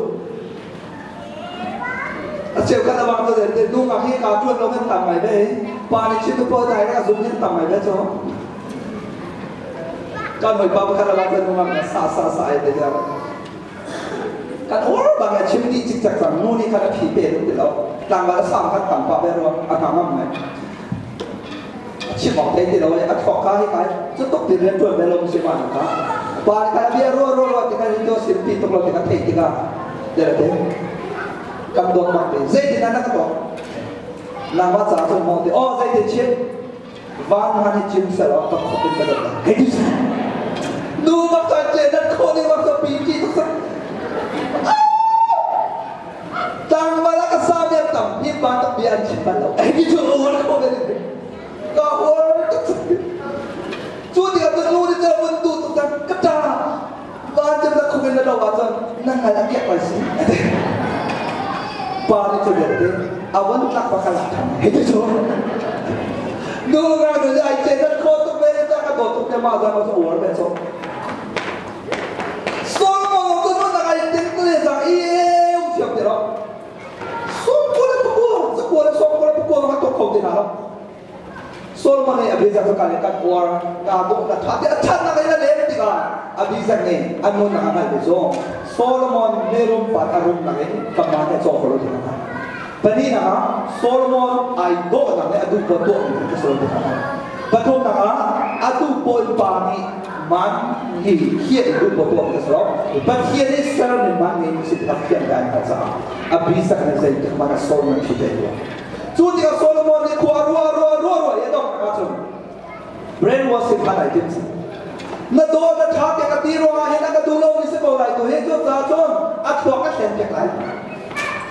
[SPEAKER 1] A cheukhat a bang cu te nu ngak hi ka tuan lo kan tam ngai ve. Pa nih chim pa dai a zum hin tam ngai ve cu. Kan hoi pa pakhat a bang cu nu ngak sa sa sa ai te ja. Kan or bang a chim dih cikcek cang nu nih khan a phi pe ti lo. Tlangval a sang khan tam pa ve ruang a hna ngam ngai. Chim awk thei ti lo i a thawk ka hi kai cu tuk tin rian ṭuan ve lo si ma ka pa nih khan a bia ruah ruah ruah tikhan hi to sim ti tuk lo tikha theih tikah te te kan dawt bak te zeitin na ka tuah nangmah ca cun mo te oh zeitin chim van han hi chim sel ok tak khop in ka dawt hei ti nu bak ta che nan kho ding bak ta pi ti tuk sak Tlangval a ka sa mi an tam hi pa tak bia an chim bal lo. Hei cu uar kho ve ding. Ka uar tuk. Cu tikah cun nu nih cun vun tu tuk cang ka ṭa. Van cun na khum in na lo ahcun na ngal a kiak lai si. Pa nih cu vialte a vun tlak pa ka lak ṭhan. Hei ti cu. Nu nga nu ai ce nan kho tuk ve ta ka dawt tuk te ma zang ma uar ve so. Solomon cu nunnak ai tinh le cang i um thiam ti lo. Sawmkua le pakua, zakua le sawmkua le pakua nga tuk kho ti hna lo. Solomon nih a biazak cu kan kan uar nga dawh na tha ti a thatnak in a lem tikah a bizak nih an nunnak a hngalh mi cu Solomon mirum pat a rumnak in kamah nih a cawk ko lo ti hna. Pahnihnak ah Solomon ai dawhnak le a duh pawl tuahmi kha ka ti hna. Pathumnak ah a duh pawl pa nih man hi hian in duh pawl tuahmi ka si lo. Pathian i sermi man nih si tikah thiam te an hngalh caah a bisak nih zeitik hmanh ah Solomon thi te tuah. Cu tikah Solomon nih khua ruah ruah ruah ruah i a donghnak ahcun brainwashing hman ai tim. Na dawt na ṭha tiah ka ti ruangah hin a ka duh lomi si ko lai tu hi cu caah cun a thluak ka thlen piak lai.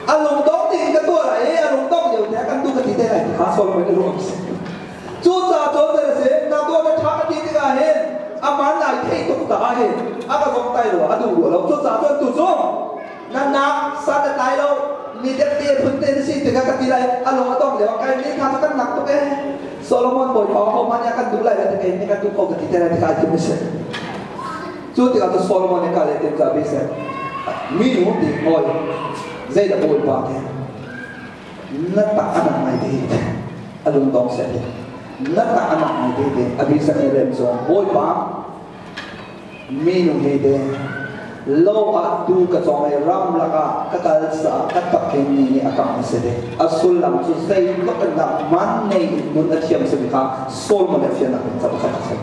[SPEAKER 1] A lungdong tiin ka tuah lai i a lungdong lio te kan duh ka ti te lai ti kha Solomon i ruah si. Cu caah cun zei a si na dawt na ṭha ka ti tikah hin a man ai theih tuk caah hin a ka zong tai lo a duh rua lo. Cu caah cun tu cu na nak san a tlai lo mi depte phun te na si tikah ka ti lai a lung a dong lio kai mi kha cu kan nak tuk ee Solomon bawipa ho hmanh nih a kan duh lai le kei nih kan duh ko ka ti te lai tikah ai tim si cu tikah cu Solomon nih ka le tim ca bi seh mi nu ti oi zeidah bawipa te na tak anak ngai te a lung dong seh te na tak anak ngai te te a bi sak ne lem chuan bawipa Minu he te lo ah tu ka cawng i ramlak ah ka kal caah ka takling mi nih a kang si te. A sullam cu zeitluk in dah man nei in nun a thiam simi kha Solomon a fiannak ding ca pakhat a si.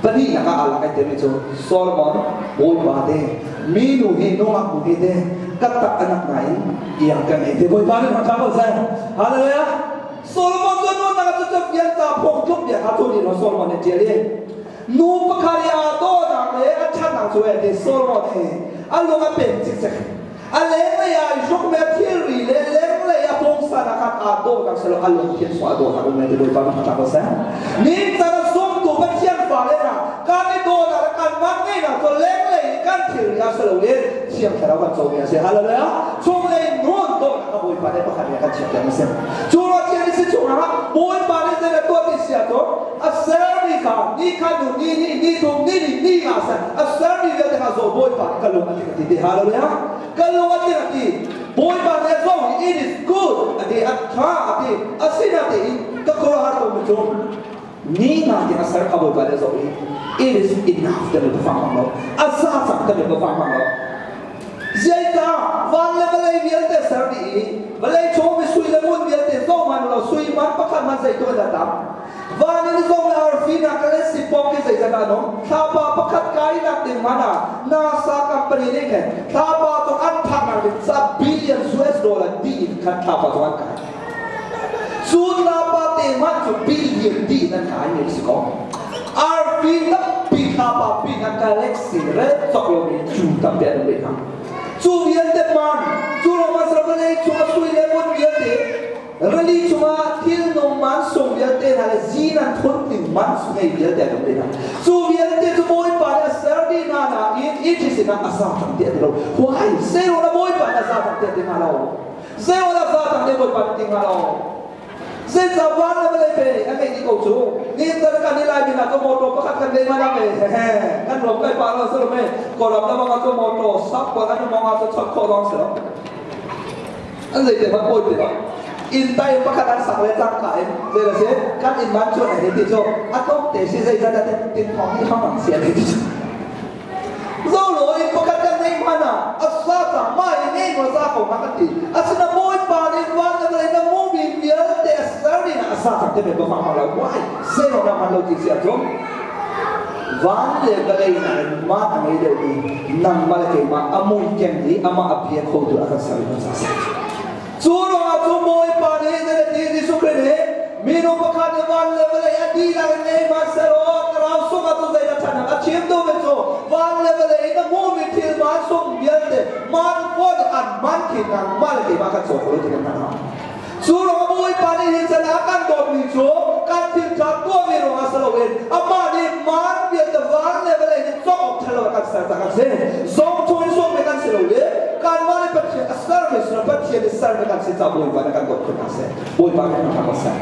[SPEAKER 1] Pahnihnak ah aa lak ai timi cu Solomon bawipa te minu hi nungak nu hi te ka tak anak nain iang ka ngei te bawipa nih hmang ko seh. Hallelujah. Solomon cu nunnak ah cu fian ca phung tluk bia kha cu ni Solomon nih tial i Nu pakhat i aa dawhnak le a ṭhatnak cu eh ti Solomon hi a lung a pem cikcek. A lenglei ah i hrukmi a thilri le lenglei a pungsan ah khan aa dawhnak si lo a lungthin sung a dawhnak um ti Bawipa nih ṭha ko seh. Nincang a zumtu Pathian fale hna kan i dawhnak le kan man ngeihnak cu lenglei i kan thilri ah si loin Thiang Thlarau kan comi a si. Hallelujah! Chunglei nun dawhnak a Bawipa nih pakhat nih a kan chiahpiak a si. Cu ruah thian i si chungah Bawipa nih zei a tuah ti si ahcun a sermi kha ni kha nu ni ni ni thum ni ni ni nga seh a sermi vialte kha zaw Bawipa nih ka lung a tling a ti ti. Hallelujah! Ka lung a tling a ti. Bawipa nih a zawng i it is good a ti a tha a ti a sinatein ka khuaruahhar ko mi cu ni nga tiang a ser kha Bawipa nih a zoh i it is enough kan i fang hmang lo a za cang kan i fang hmang lo zeicah van le vawlei vialte ser dih i vawlei chung mi sui le ngun vialte zoh hmanh lo sui man pakhat man zei tu in a tam van in zong le arfi nak le sipawng ki zeizat ah nung thlapa pakhat kai nak ding man ah NASA company nih khin thlapa cu an phak nak ding ca billion US dollar dih in khan thlapa cu an kai Cu tlapa te hmanh cu billion dih nan kai mi si ko. Arfi tampi thlapa pin ah galaxy rel cawk lomi cu tampi an um rih hna. Cu vialte man, cu lawngah si lo vawlei cung a sui le ngun vialte, rili cungah thil nung man sung vialte hna le zinan phun ting man ngei vialte an um rih hna. Cu vialte cu Bawipa nih a ser dih hna nain Egypt sinah a sa cang ti a ti lo. Why? Zeiruangah Bawipa nih a sa cang ti a ti hnga lo? Zeiruangah za tang nih Bawipa nih ti hnga lo? Zeicah van le vawlei pe a ngeih dih ko cu. Ni zan kan i lai bik ah cu motor pakhat kan nei mana me he kan rom kai pa lo selo me koram la bang cu motor sap ko an mong ah cu chot kho dong selo. An zei te man poi ti lo. Inn tai pakhat an sak le cang ka in zei la se kan inn man chu ne ti chu atok te si zei zat te tin thong ni hong ang sia ne ti chu. Zolo in pakhat kan nei hmanh ah a sa cang mah i nei maw sa ko hnga kan ti. Asina Bawipa nih van le vawlei na hmuhmi vialte a ser ding ah a sa cang te men bang hmang lo. Why? Zeirong dah hman lo ti si ahcun van le vawlei nakin mah a ngei deuhmi nangmah le keimah a mui keng i amah a bia khotu a kan ser i kan sa si. Cu ruangah cu Bawipa nih zeitin Jesuh Khrih nih minu pakhat nih van le vawlei a dihlak in ngei hmanhsehlaw thlarau sungah cu zeidah ṭhatnak a chim duhmi cu van le vawlei in a hmuhmi thil vansung vialte man fawn an man khi nangmah le keimah kan caw kho lo ti kan hngalh. Cu ruangah Bawipa nih hin can a kan dawtmi cu kan thil ṭha tuahmi ruangah si loin amah nih man vialte van le vawlei nih cawk awk ṭha lo a kan ser cang kan si. Zong chung in sawmmi kan si lo i kanmah nih Pathian a sermi sinah Pathian nih sermi kan si caah Bawipa nih kan dawt khun hna seh. Bawipa kan hna ko seh.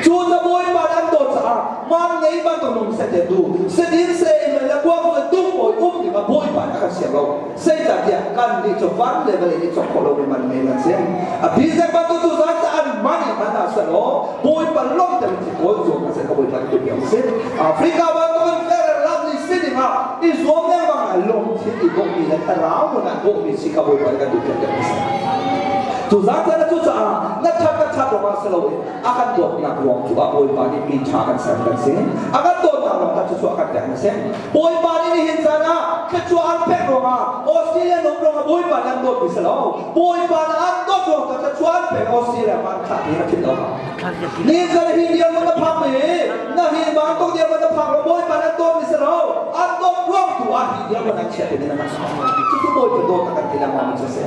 [SPEAKER 1] Cu na Bawipa nih an dawt caah man ngei bantuk nung seh te tu sedin se in le kuang le tung pawi um ding ah Bawipa nih a kan siang lo. Zeicahtiah kan nih cu van le vawlei nih cawk khawh lomi man ngei kan si. A bizek bantuk tu zan ca an man in man ah selaw Bawipa lawmter in kawl zuam kan si ka Bawipa nih tupi ang si. Africa bantuk in fer lam ni si ding ah i zuam lengmang ah lungthin i bawmhmi le thlarau nun ah bawmhmi si ka Bawipa nih kan duh piak deuh si. Cu zan caan cu caah na that ka that ruangah si loin a kan dawtnak ruang cu ah Bawipa nih mi ṭha kan ser kan si. A kan dawtnak ruang kan cucu a kan pek na si. Bawipa nih nihin caan ah thluachuah an pek ruangah Australia um ruangah Bawipa nih an dawtmi si lo. Bawipa nih an dawt ruang cu thluachuah an pek Australia ah an thlah ti na philh lo. Ni zan hi dirhmun na phak mi na hi bantuk dirhmun na phak lo Bawipa nih an dawtmi si lo. An dawt ruang tu ah hi dirhmun an chiah ti na Cucu Bawipa dawt a kan ti lengmang mi cu si.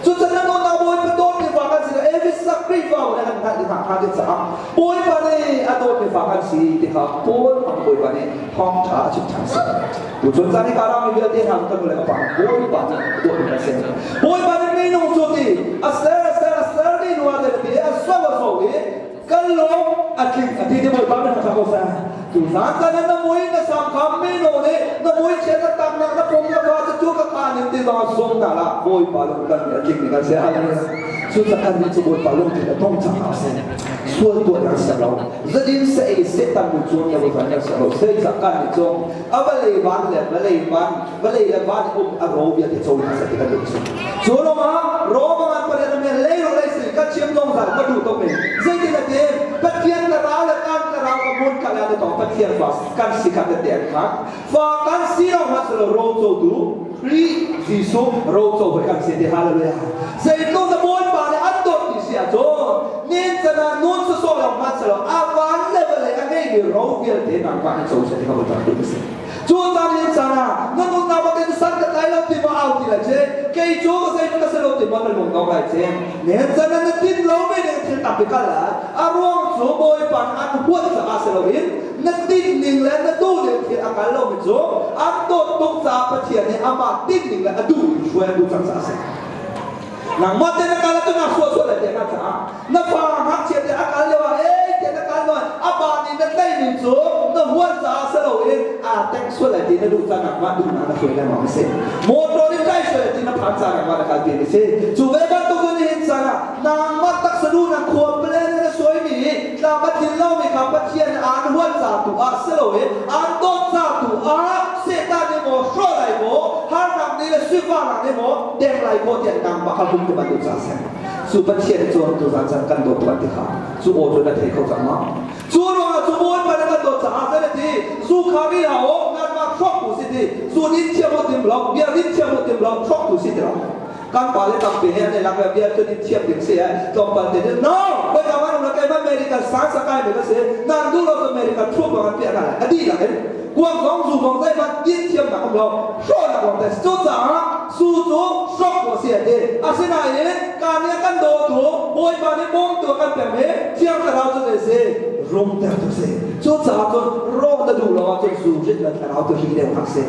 [SPEAKER 1] Cucan na nunnak Bawipa dawtmi fa kan si Elvis Khrihfa nih an hngalh hna kha ti caah Bawipa nih a dawtmi fa kan si ti kha Paul Bawipa nih thawngṭha a chim ṭhan si. Tuchun caan hi kaa mi vialte hna kan nu le ka pa Bawipa nih a dawtmi kan si. Bawipa nih minung cu ti a ser a ser a ser ni nu ah ti a so a so i kan lung a tling a ti ti Bawipa nih ṭha ko seh. Tu zan caan na mui na sam kham mi nu nih na mui chia na tam nak na pum na fa cu ka ka nin ti zong zum na la Bawipa lung kan a tling ni kan si. Hallelujah. Cu kan nih cu Bawipa lung tling a tong cang a si. Sual tuah kan ser lo. Zadin se ei setan nu cu na van kan ser lo. Zeicah kan nih cu a vawlei van le vawlei van vawlei le van um a ro vialte co hna seh ti kan duh si. Cu lawngah Roma ngan pariat a lei ro lei si ka chim zong zan ka duh tuk mi. Zeitin a ti Pathian thlarau le kan thlarau ka mun kha le to Pathian fa kan si kha te an kha. Fa kan si lo ma selo ro co tu Khrih Jesuh ro co hoi kan si ti hallelujah. Zeitluk na Bawipa le an dawt ti si ahcun nin chan ah nun sawsawh lo hmanh selo a van le vawlei a ngeimi ro vialte nangmah nih co seh ti kha Bawipa duh a si. Cu caan in caan ah na nunnak bak in san ka tlai lo ti ma au ti lai ce kei cu zei ka si lo ti ma na lung dong lai ce nen chan na tin lo me ning thil tampi kal la a ruang cu Bawipa an huat caah si loin na tin ning le na duh ning thil a kal lo mi cu an dawt tuk caah Pathian nih amah tin ning le a duh ning hruai a duh cang caah a si. Nangmah te na kal ahcun naa suahsuah lai tiah na caah na fa ngakchia te a kal lio ah ei tiah na kal nawn a pa nih na tlaih ning cu na huan caah si loin aa teng sual lai ti na duh caah nangmah duhnak na hruai lengmang a si. Motor in tlai sual lai ti na phan caah nangmah na kalpi a si. Cu ve bantuk in nihin caan ah nangmah taksa duhnak khua plan na suaimi tlam a tlin lomi kha Pathian aan huat ca tu ah si loin aan dawt ca tu ah Satan nih maw hrawh lai maw harnak nih le sifahnak nih maw deng lai maw tiah nangmah kha hum te bantuk ca seh. Cu Pathian cawn tu zan chan kan dawt tuan ti kha cu aw cu na thei kho cang ma? Cu ruangah cu Bawipa na kan dawt caah zei na ti zu kha ri hlah aw nanmah hrawk tu si ti zu din thiam u tim lo bia din thiam u tim lo hrawk tu si ti lo kan pa le tampi he an i lak le bia cu din thiam ding si eh tlawmpal te no koi ka man la kai ma medical sang sakai mi ka si nan du lo medical thu bang an piah na a di lak in kuang zong zu zong zei hmanh din thiam nak um lo hrawh nak lawng te cu caah su cu hrawk ko si a ti asinain ka nih kan dawtu Bawipa nih bawmtu a kan pek mi Thiang Thlarau cu zei si rumter tu si cu caah cun rawh na duh lo ahcun zu rit le thlarau tu hi deuh hna si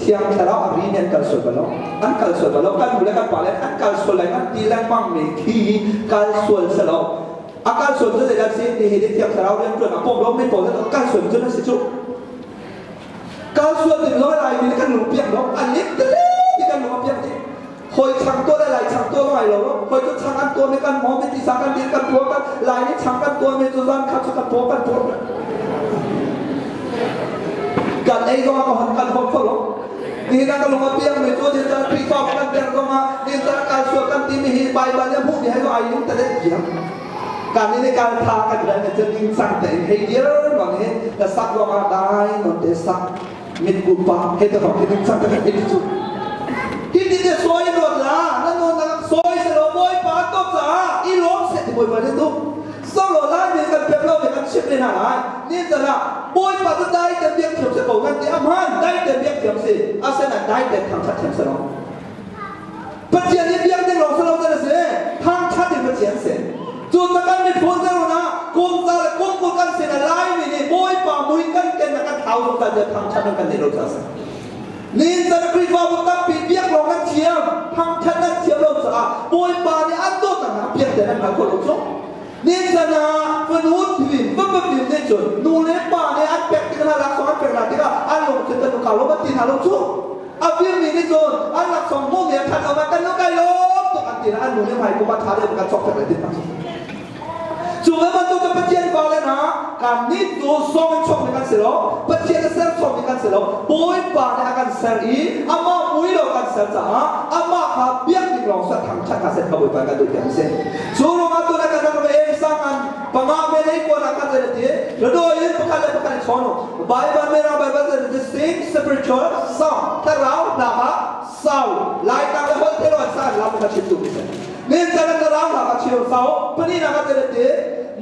[SPEAKER 1] Thiang Thlarau a ri nih an kal sual bal lo. An kal sual bal lo. Kan nu le kan pa le an kal sual lai an ti lengmang mi khi kal sual si lo. A kal sual cu zeidah si? Ni hi thiang thlarau rian ṭuan a pawm lo mi pawl cu kal sual cu na si cu. Kal sual ding lo lai mi kan lung piak lo a lit tele ti kan lung a piak dih. Hoi chang to le lai chang to ngai lo hoi cu chang an tuah mi kan maw mi tisa kan din kan tuah kan lai ni chang kan tuah mi cu zan khat cu kan tuah kan tuah kan ei zong ah kan kan hom kho lo. Ni na ka lung a piang mi cu ni caan Khrihfa kan der zong ah ni caan kal sual kan ti mi hi Baibal le hmuh mi he ai lung tale piang kan ni kal tha kan ran ne ding sang te in hei dir non he na sak zong ah dai non te sak mit ku pa he te hok ding sang te he chu hi ti te soi ruat la na non na soi se lo boy pa to cha i lom se ti boy pa ne tu solo lai mi kan pek lo mi kan chim le hna lai ni zana Bawipa cu dai te biak thiam si ko nan ti a hmaan dai te biak thiam si asinain dai te thangṭhat thiam si lo. Pathian nih biak ding lawng si lo can a si thangṭhat in Pathian si. Cu ca kan miphun zerun ah kum za le kum 20 kan sin a Laimi nih Bawipa mui kan ken na kan thau zungzal tiah thangṭhat nan kan neih lo caah a si. Nihin chan Khrihfabu tampi biak lawng nan thiam, thangṭhat nan thiam lo caah Bawipa nih an dawtnak hna biak te nan hngal khawh lo cu. Nihin ah fanu thlim va fim nih cun nu le pa nih an pek tik hna laksawng an pek hna tikah an lungthin kan ka lawm an ti hna lo cu. A firmi nih cun an laksawng hmuhmi a ṭhat lo kan nu kai lawm tuk an ti hna an nu nih hmai kum a ṭha deuh kan cawk ṭhat lai ti hna. Cu ve bantuk cu Pathian fale hna kan nih cu sawm in chuakmi kan si lo, Pathian a ser chuakmi kan si lo. Bawipa nih a kan ser i amah mui lo kan ser caah amah kha biak ding lawng sa thangṭhat hna seh kha Bawipa kan duh piak a si. Cu ruangah tun ah kan rak ve sang an panga me lei kuan ah kan zei ti ladoi in pakhat le pakhat in chawn u. Bible me rang Bible zei ti sing spiritual song thlarau hna kha sau lai tang le hol te lo an sa an lam kha chim tu mi si. Nin chan an thlarau hna kha chim sau pani na ka zei ti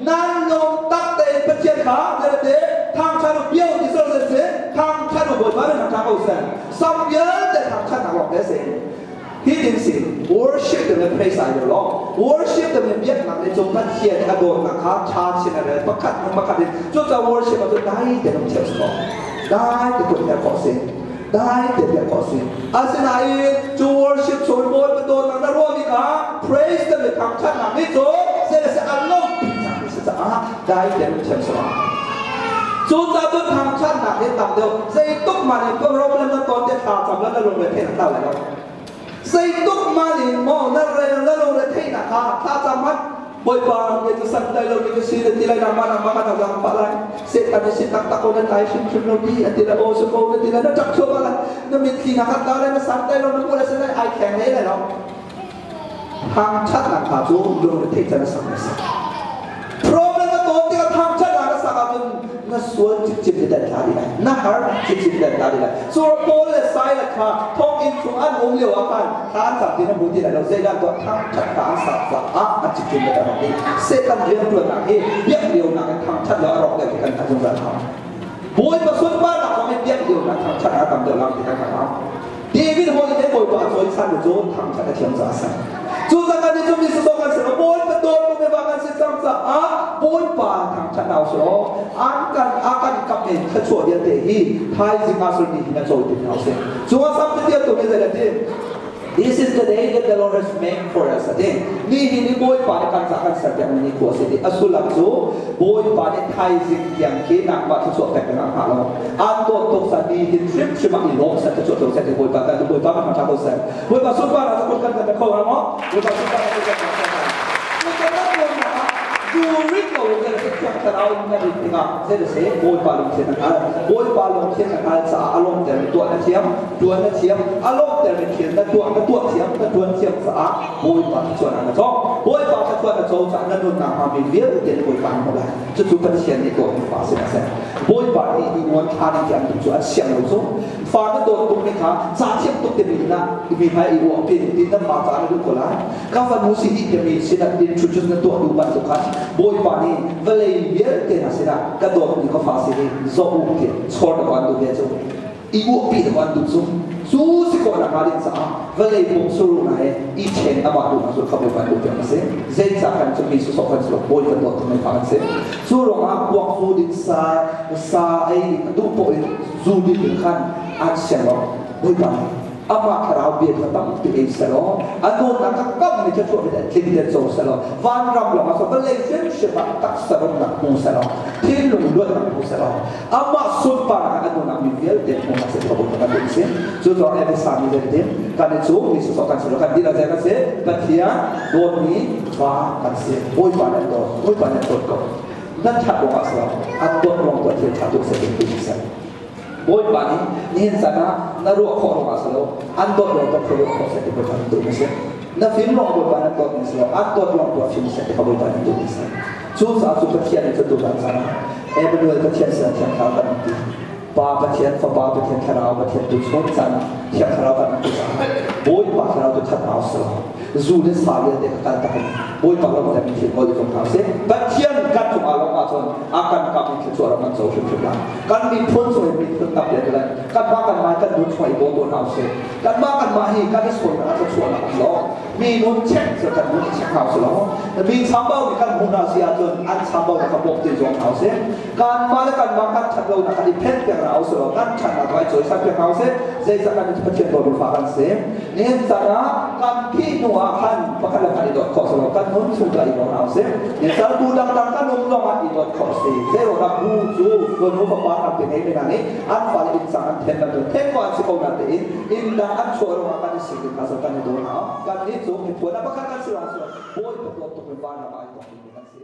[SPEAKER 1] nan lung tak tein Pathian kha zei ti thangṭhat u bio ti sor se thangṭhat u Bawipa nih thangṭhat ko seh. Sam vialte thangṭhat nak lawng te si. Hi tin si worship te le praise ai lo worship te le biaknak nih cun Pathian a dawtnak kha ṭha chin a rel pakhat hnu pakhat in cucaah worship ah cun dai te ram thiam si ko dai te kut her khawh si dai te biak khawh si asinain cu worship chung Bawipa dawtnak na ruahmi kha praise te le thangṭhatnak nih cun zei se an lawmhpi cang si caah dai te ram thiam si ko. Cucaah cun thangṭhatnak hi tam deuh zeituk man in problem na ton te thla cam la na lungre theih na lai lo. Zeituk man in maw na rel na lungre theihnak kha thla cam hmanh Bawipa nge cu san lai lo mi ka si na ti lai nangmah nangmah kan zang pah lai Satan na si taktak ko na tlai hrimhrim lo ti an ti lai aw si ko na ti lai na ṭap thluahmah lai na mitthli na khat ta lai na san lai lo na hmu lai san lai ai kheng lai lai lo thangṭhatnak kha cu lungre theih can a sak na sak. Problem na tawn tikah thangṭhatnak na sak ahcun na sual cikcik i dan tla dih lai. Na har cikcik i dan tla dih lai. Cu Paul le Silas kha thonginn chung an um lio ah khan thla an cam ti na hmu ti lai lo. Zeidah tuah thangṭhat kha an sak caah a cikcik i dan rawk dih. Satan rianṭuannak hi biak lionak in thangṭhat lo a rawk deuh ti kan hngalh zungzal hau. Bawipa sunparnak kong in biak lionak thangṭhat a tam deuh lang ti kan hngalh hau. David hawi he Bawipa a cawisan cu thangṭhat a thiam caah a si. Cu cang nih cun mi sawsawh kan si lo, Bawipa dawt mi va kan si cang caah Bawipa thangṭhat hna usih law an kan a kan kap in thluachuah vialte hi thaizing ah sulmi hi na cawi ti hna usih. Cu ah sam tial tu nih zei a ti? This is the day that the Lord has made for us. Ati ni hi ni Bawipa nih kan ca kan ser piak mi ni khua si ti. A sullam cu Bawipa nih thaizing tiang khi nangmah thluachuah pek ding ah hngah lo. An dawt tuk sa ni hin hrimhrim ah i lawm seh thluachuah co seh ti Bawipa kan Bawipa kan thangṭhat ko seh. Bawipa sunparnak cu kan kan kho hnga maw? Bawipa sunparnak cu kan kan During lo in kan thiang thlarau in na rin tikah zei na si Bawipa lungthin na hngal. Bawipa lungthin na hngal caah a lawmter mi tuah na thiam, tuan na thiam, a lawmter mi thil na tuah na tuah thiam, na tuan thiam caah Bawipa thluachuahnak na cawk. Bawipa thluachuah na co caah na nunnak hnga mi vialte Bawipa na hmuh lai. Cucu Pathian nih dawtmi fa si na seh. Bawipa nih i nguan thla ning tiang tu cu an siang lo cu. Fa na dawt tuk ni kha ca thiam tuk timi na mi hmai i ruah pin ti nan ma ca na duh ko lai. Ka fanu si hi timi sinah introduce na tuah duh bantuk khan Bawipa nih vawlei vialte hna sinah ka dawtmi ka fa si hi zoh u ti chawr na an duh ve cu. I uahpi na an duh cu. Cu si khawh nak hnga ding caah vawlei pum suru na he i ṭhen amah duhnak cu kha Bawipa duh piak a si. Zeicah kan cu mi sawsawh kan si lo, Bawipa dawt mi fa kan si. Cu ruangah kuak zu ding sa sa ei ding duh poh in zu ding in khan an siang lo. Bawipa nih Amah thlarau bia kha tampi ei selaw, a dawtnak kha kam mi thluachuah mi tling te co selaw, vanram lawng ah vawlei hrimhrim ah taksa rumnak hmu selaw, thinlung luatnak hmu selaw, amah sunparnak a nunnak mi vialte hmuhnak si thawk kan duh si. Cu caah Efesa mi vialte kan i cu mi sawsawh kan si lo, kan dihlak zei kan si, Pathian dawtmi fa kan si. Bawipa nan dawt, Bawipa nan dawt ko. Nan ṭhat ruangah si lo, an dawt ruang tuah thil ṭha tuk se ti si. Bawipa nih nihin caan ah na ruah khawh ruangah si lo, an dawt ruang tuah ruah khawh seh ti Bawipa nih duh si. Na fim ruang Bawipa nan dawt ni si lo, an dawt ruang tuah fim seh ti kha Bawipa nih duh si. Cucaah cu Pathian nih cu tutan caan ah Emmanuel Pathian sin Thiang Thlarau kan ti. Pa Pathian, Fapa Pathian, Thlarau Pathian tu chun caan ah Thiang Thlarau kan ti caah Bawipa Thlarau tu that hau si lo. Zu le sa vialte ka kal tak in Bawipa ram le thil ngol i zum hna usih. Pathian kan cungah lawng ahcun a kan kam in thluachuah ram kan co hrimhrim lai. Kan miphun chung in miphun tam le le kanmah kanmah kan nun chung i baw tuah hna usih. Kanmah kanmah hi kan i sualnak a thluachuahnak um lo. Mi nun check cu kan nun i check hna usih law mi chambau nih kan hmuh hna si ahcun an chambau na ka bawk te zuam hna usih. Kanmah le kanmah kan ṭhat lonak kan i phen piak hna usih law kan ṭhatnak tu ai cawisan piak hna usih. Zeicah kan Pathian dawt fa kan si. Nihin caan ah kan thih hnu ah khan pakhat le khat i dawt khawh si lo, kan nun chung tah i dawt hna usih. Nisal bu dangdang kan um zong ah i dawt khawh si. Zeiruangah bu cu fanu fapa tam te ngei men nih an fale inn cang an then bantuk then ko an si ko na tein inn dang an chuah ruangah kan i sik ding kha so kan i daw hna. Kan nih cu miphun ah pakhat kan si lawng si lo, bawi pa dawt tuk in van ram ah ai tong dingmi kan si.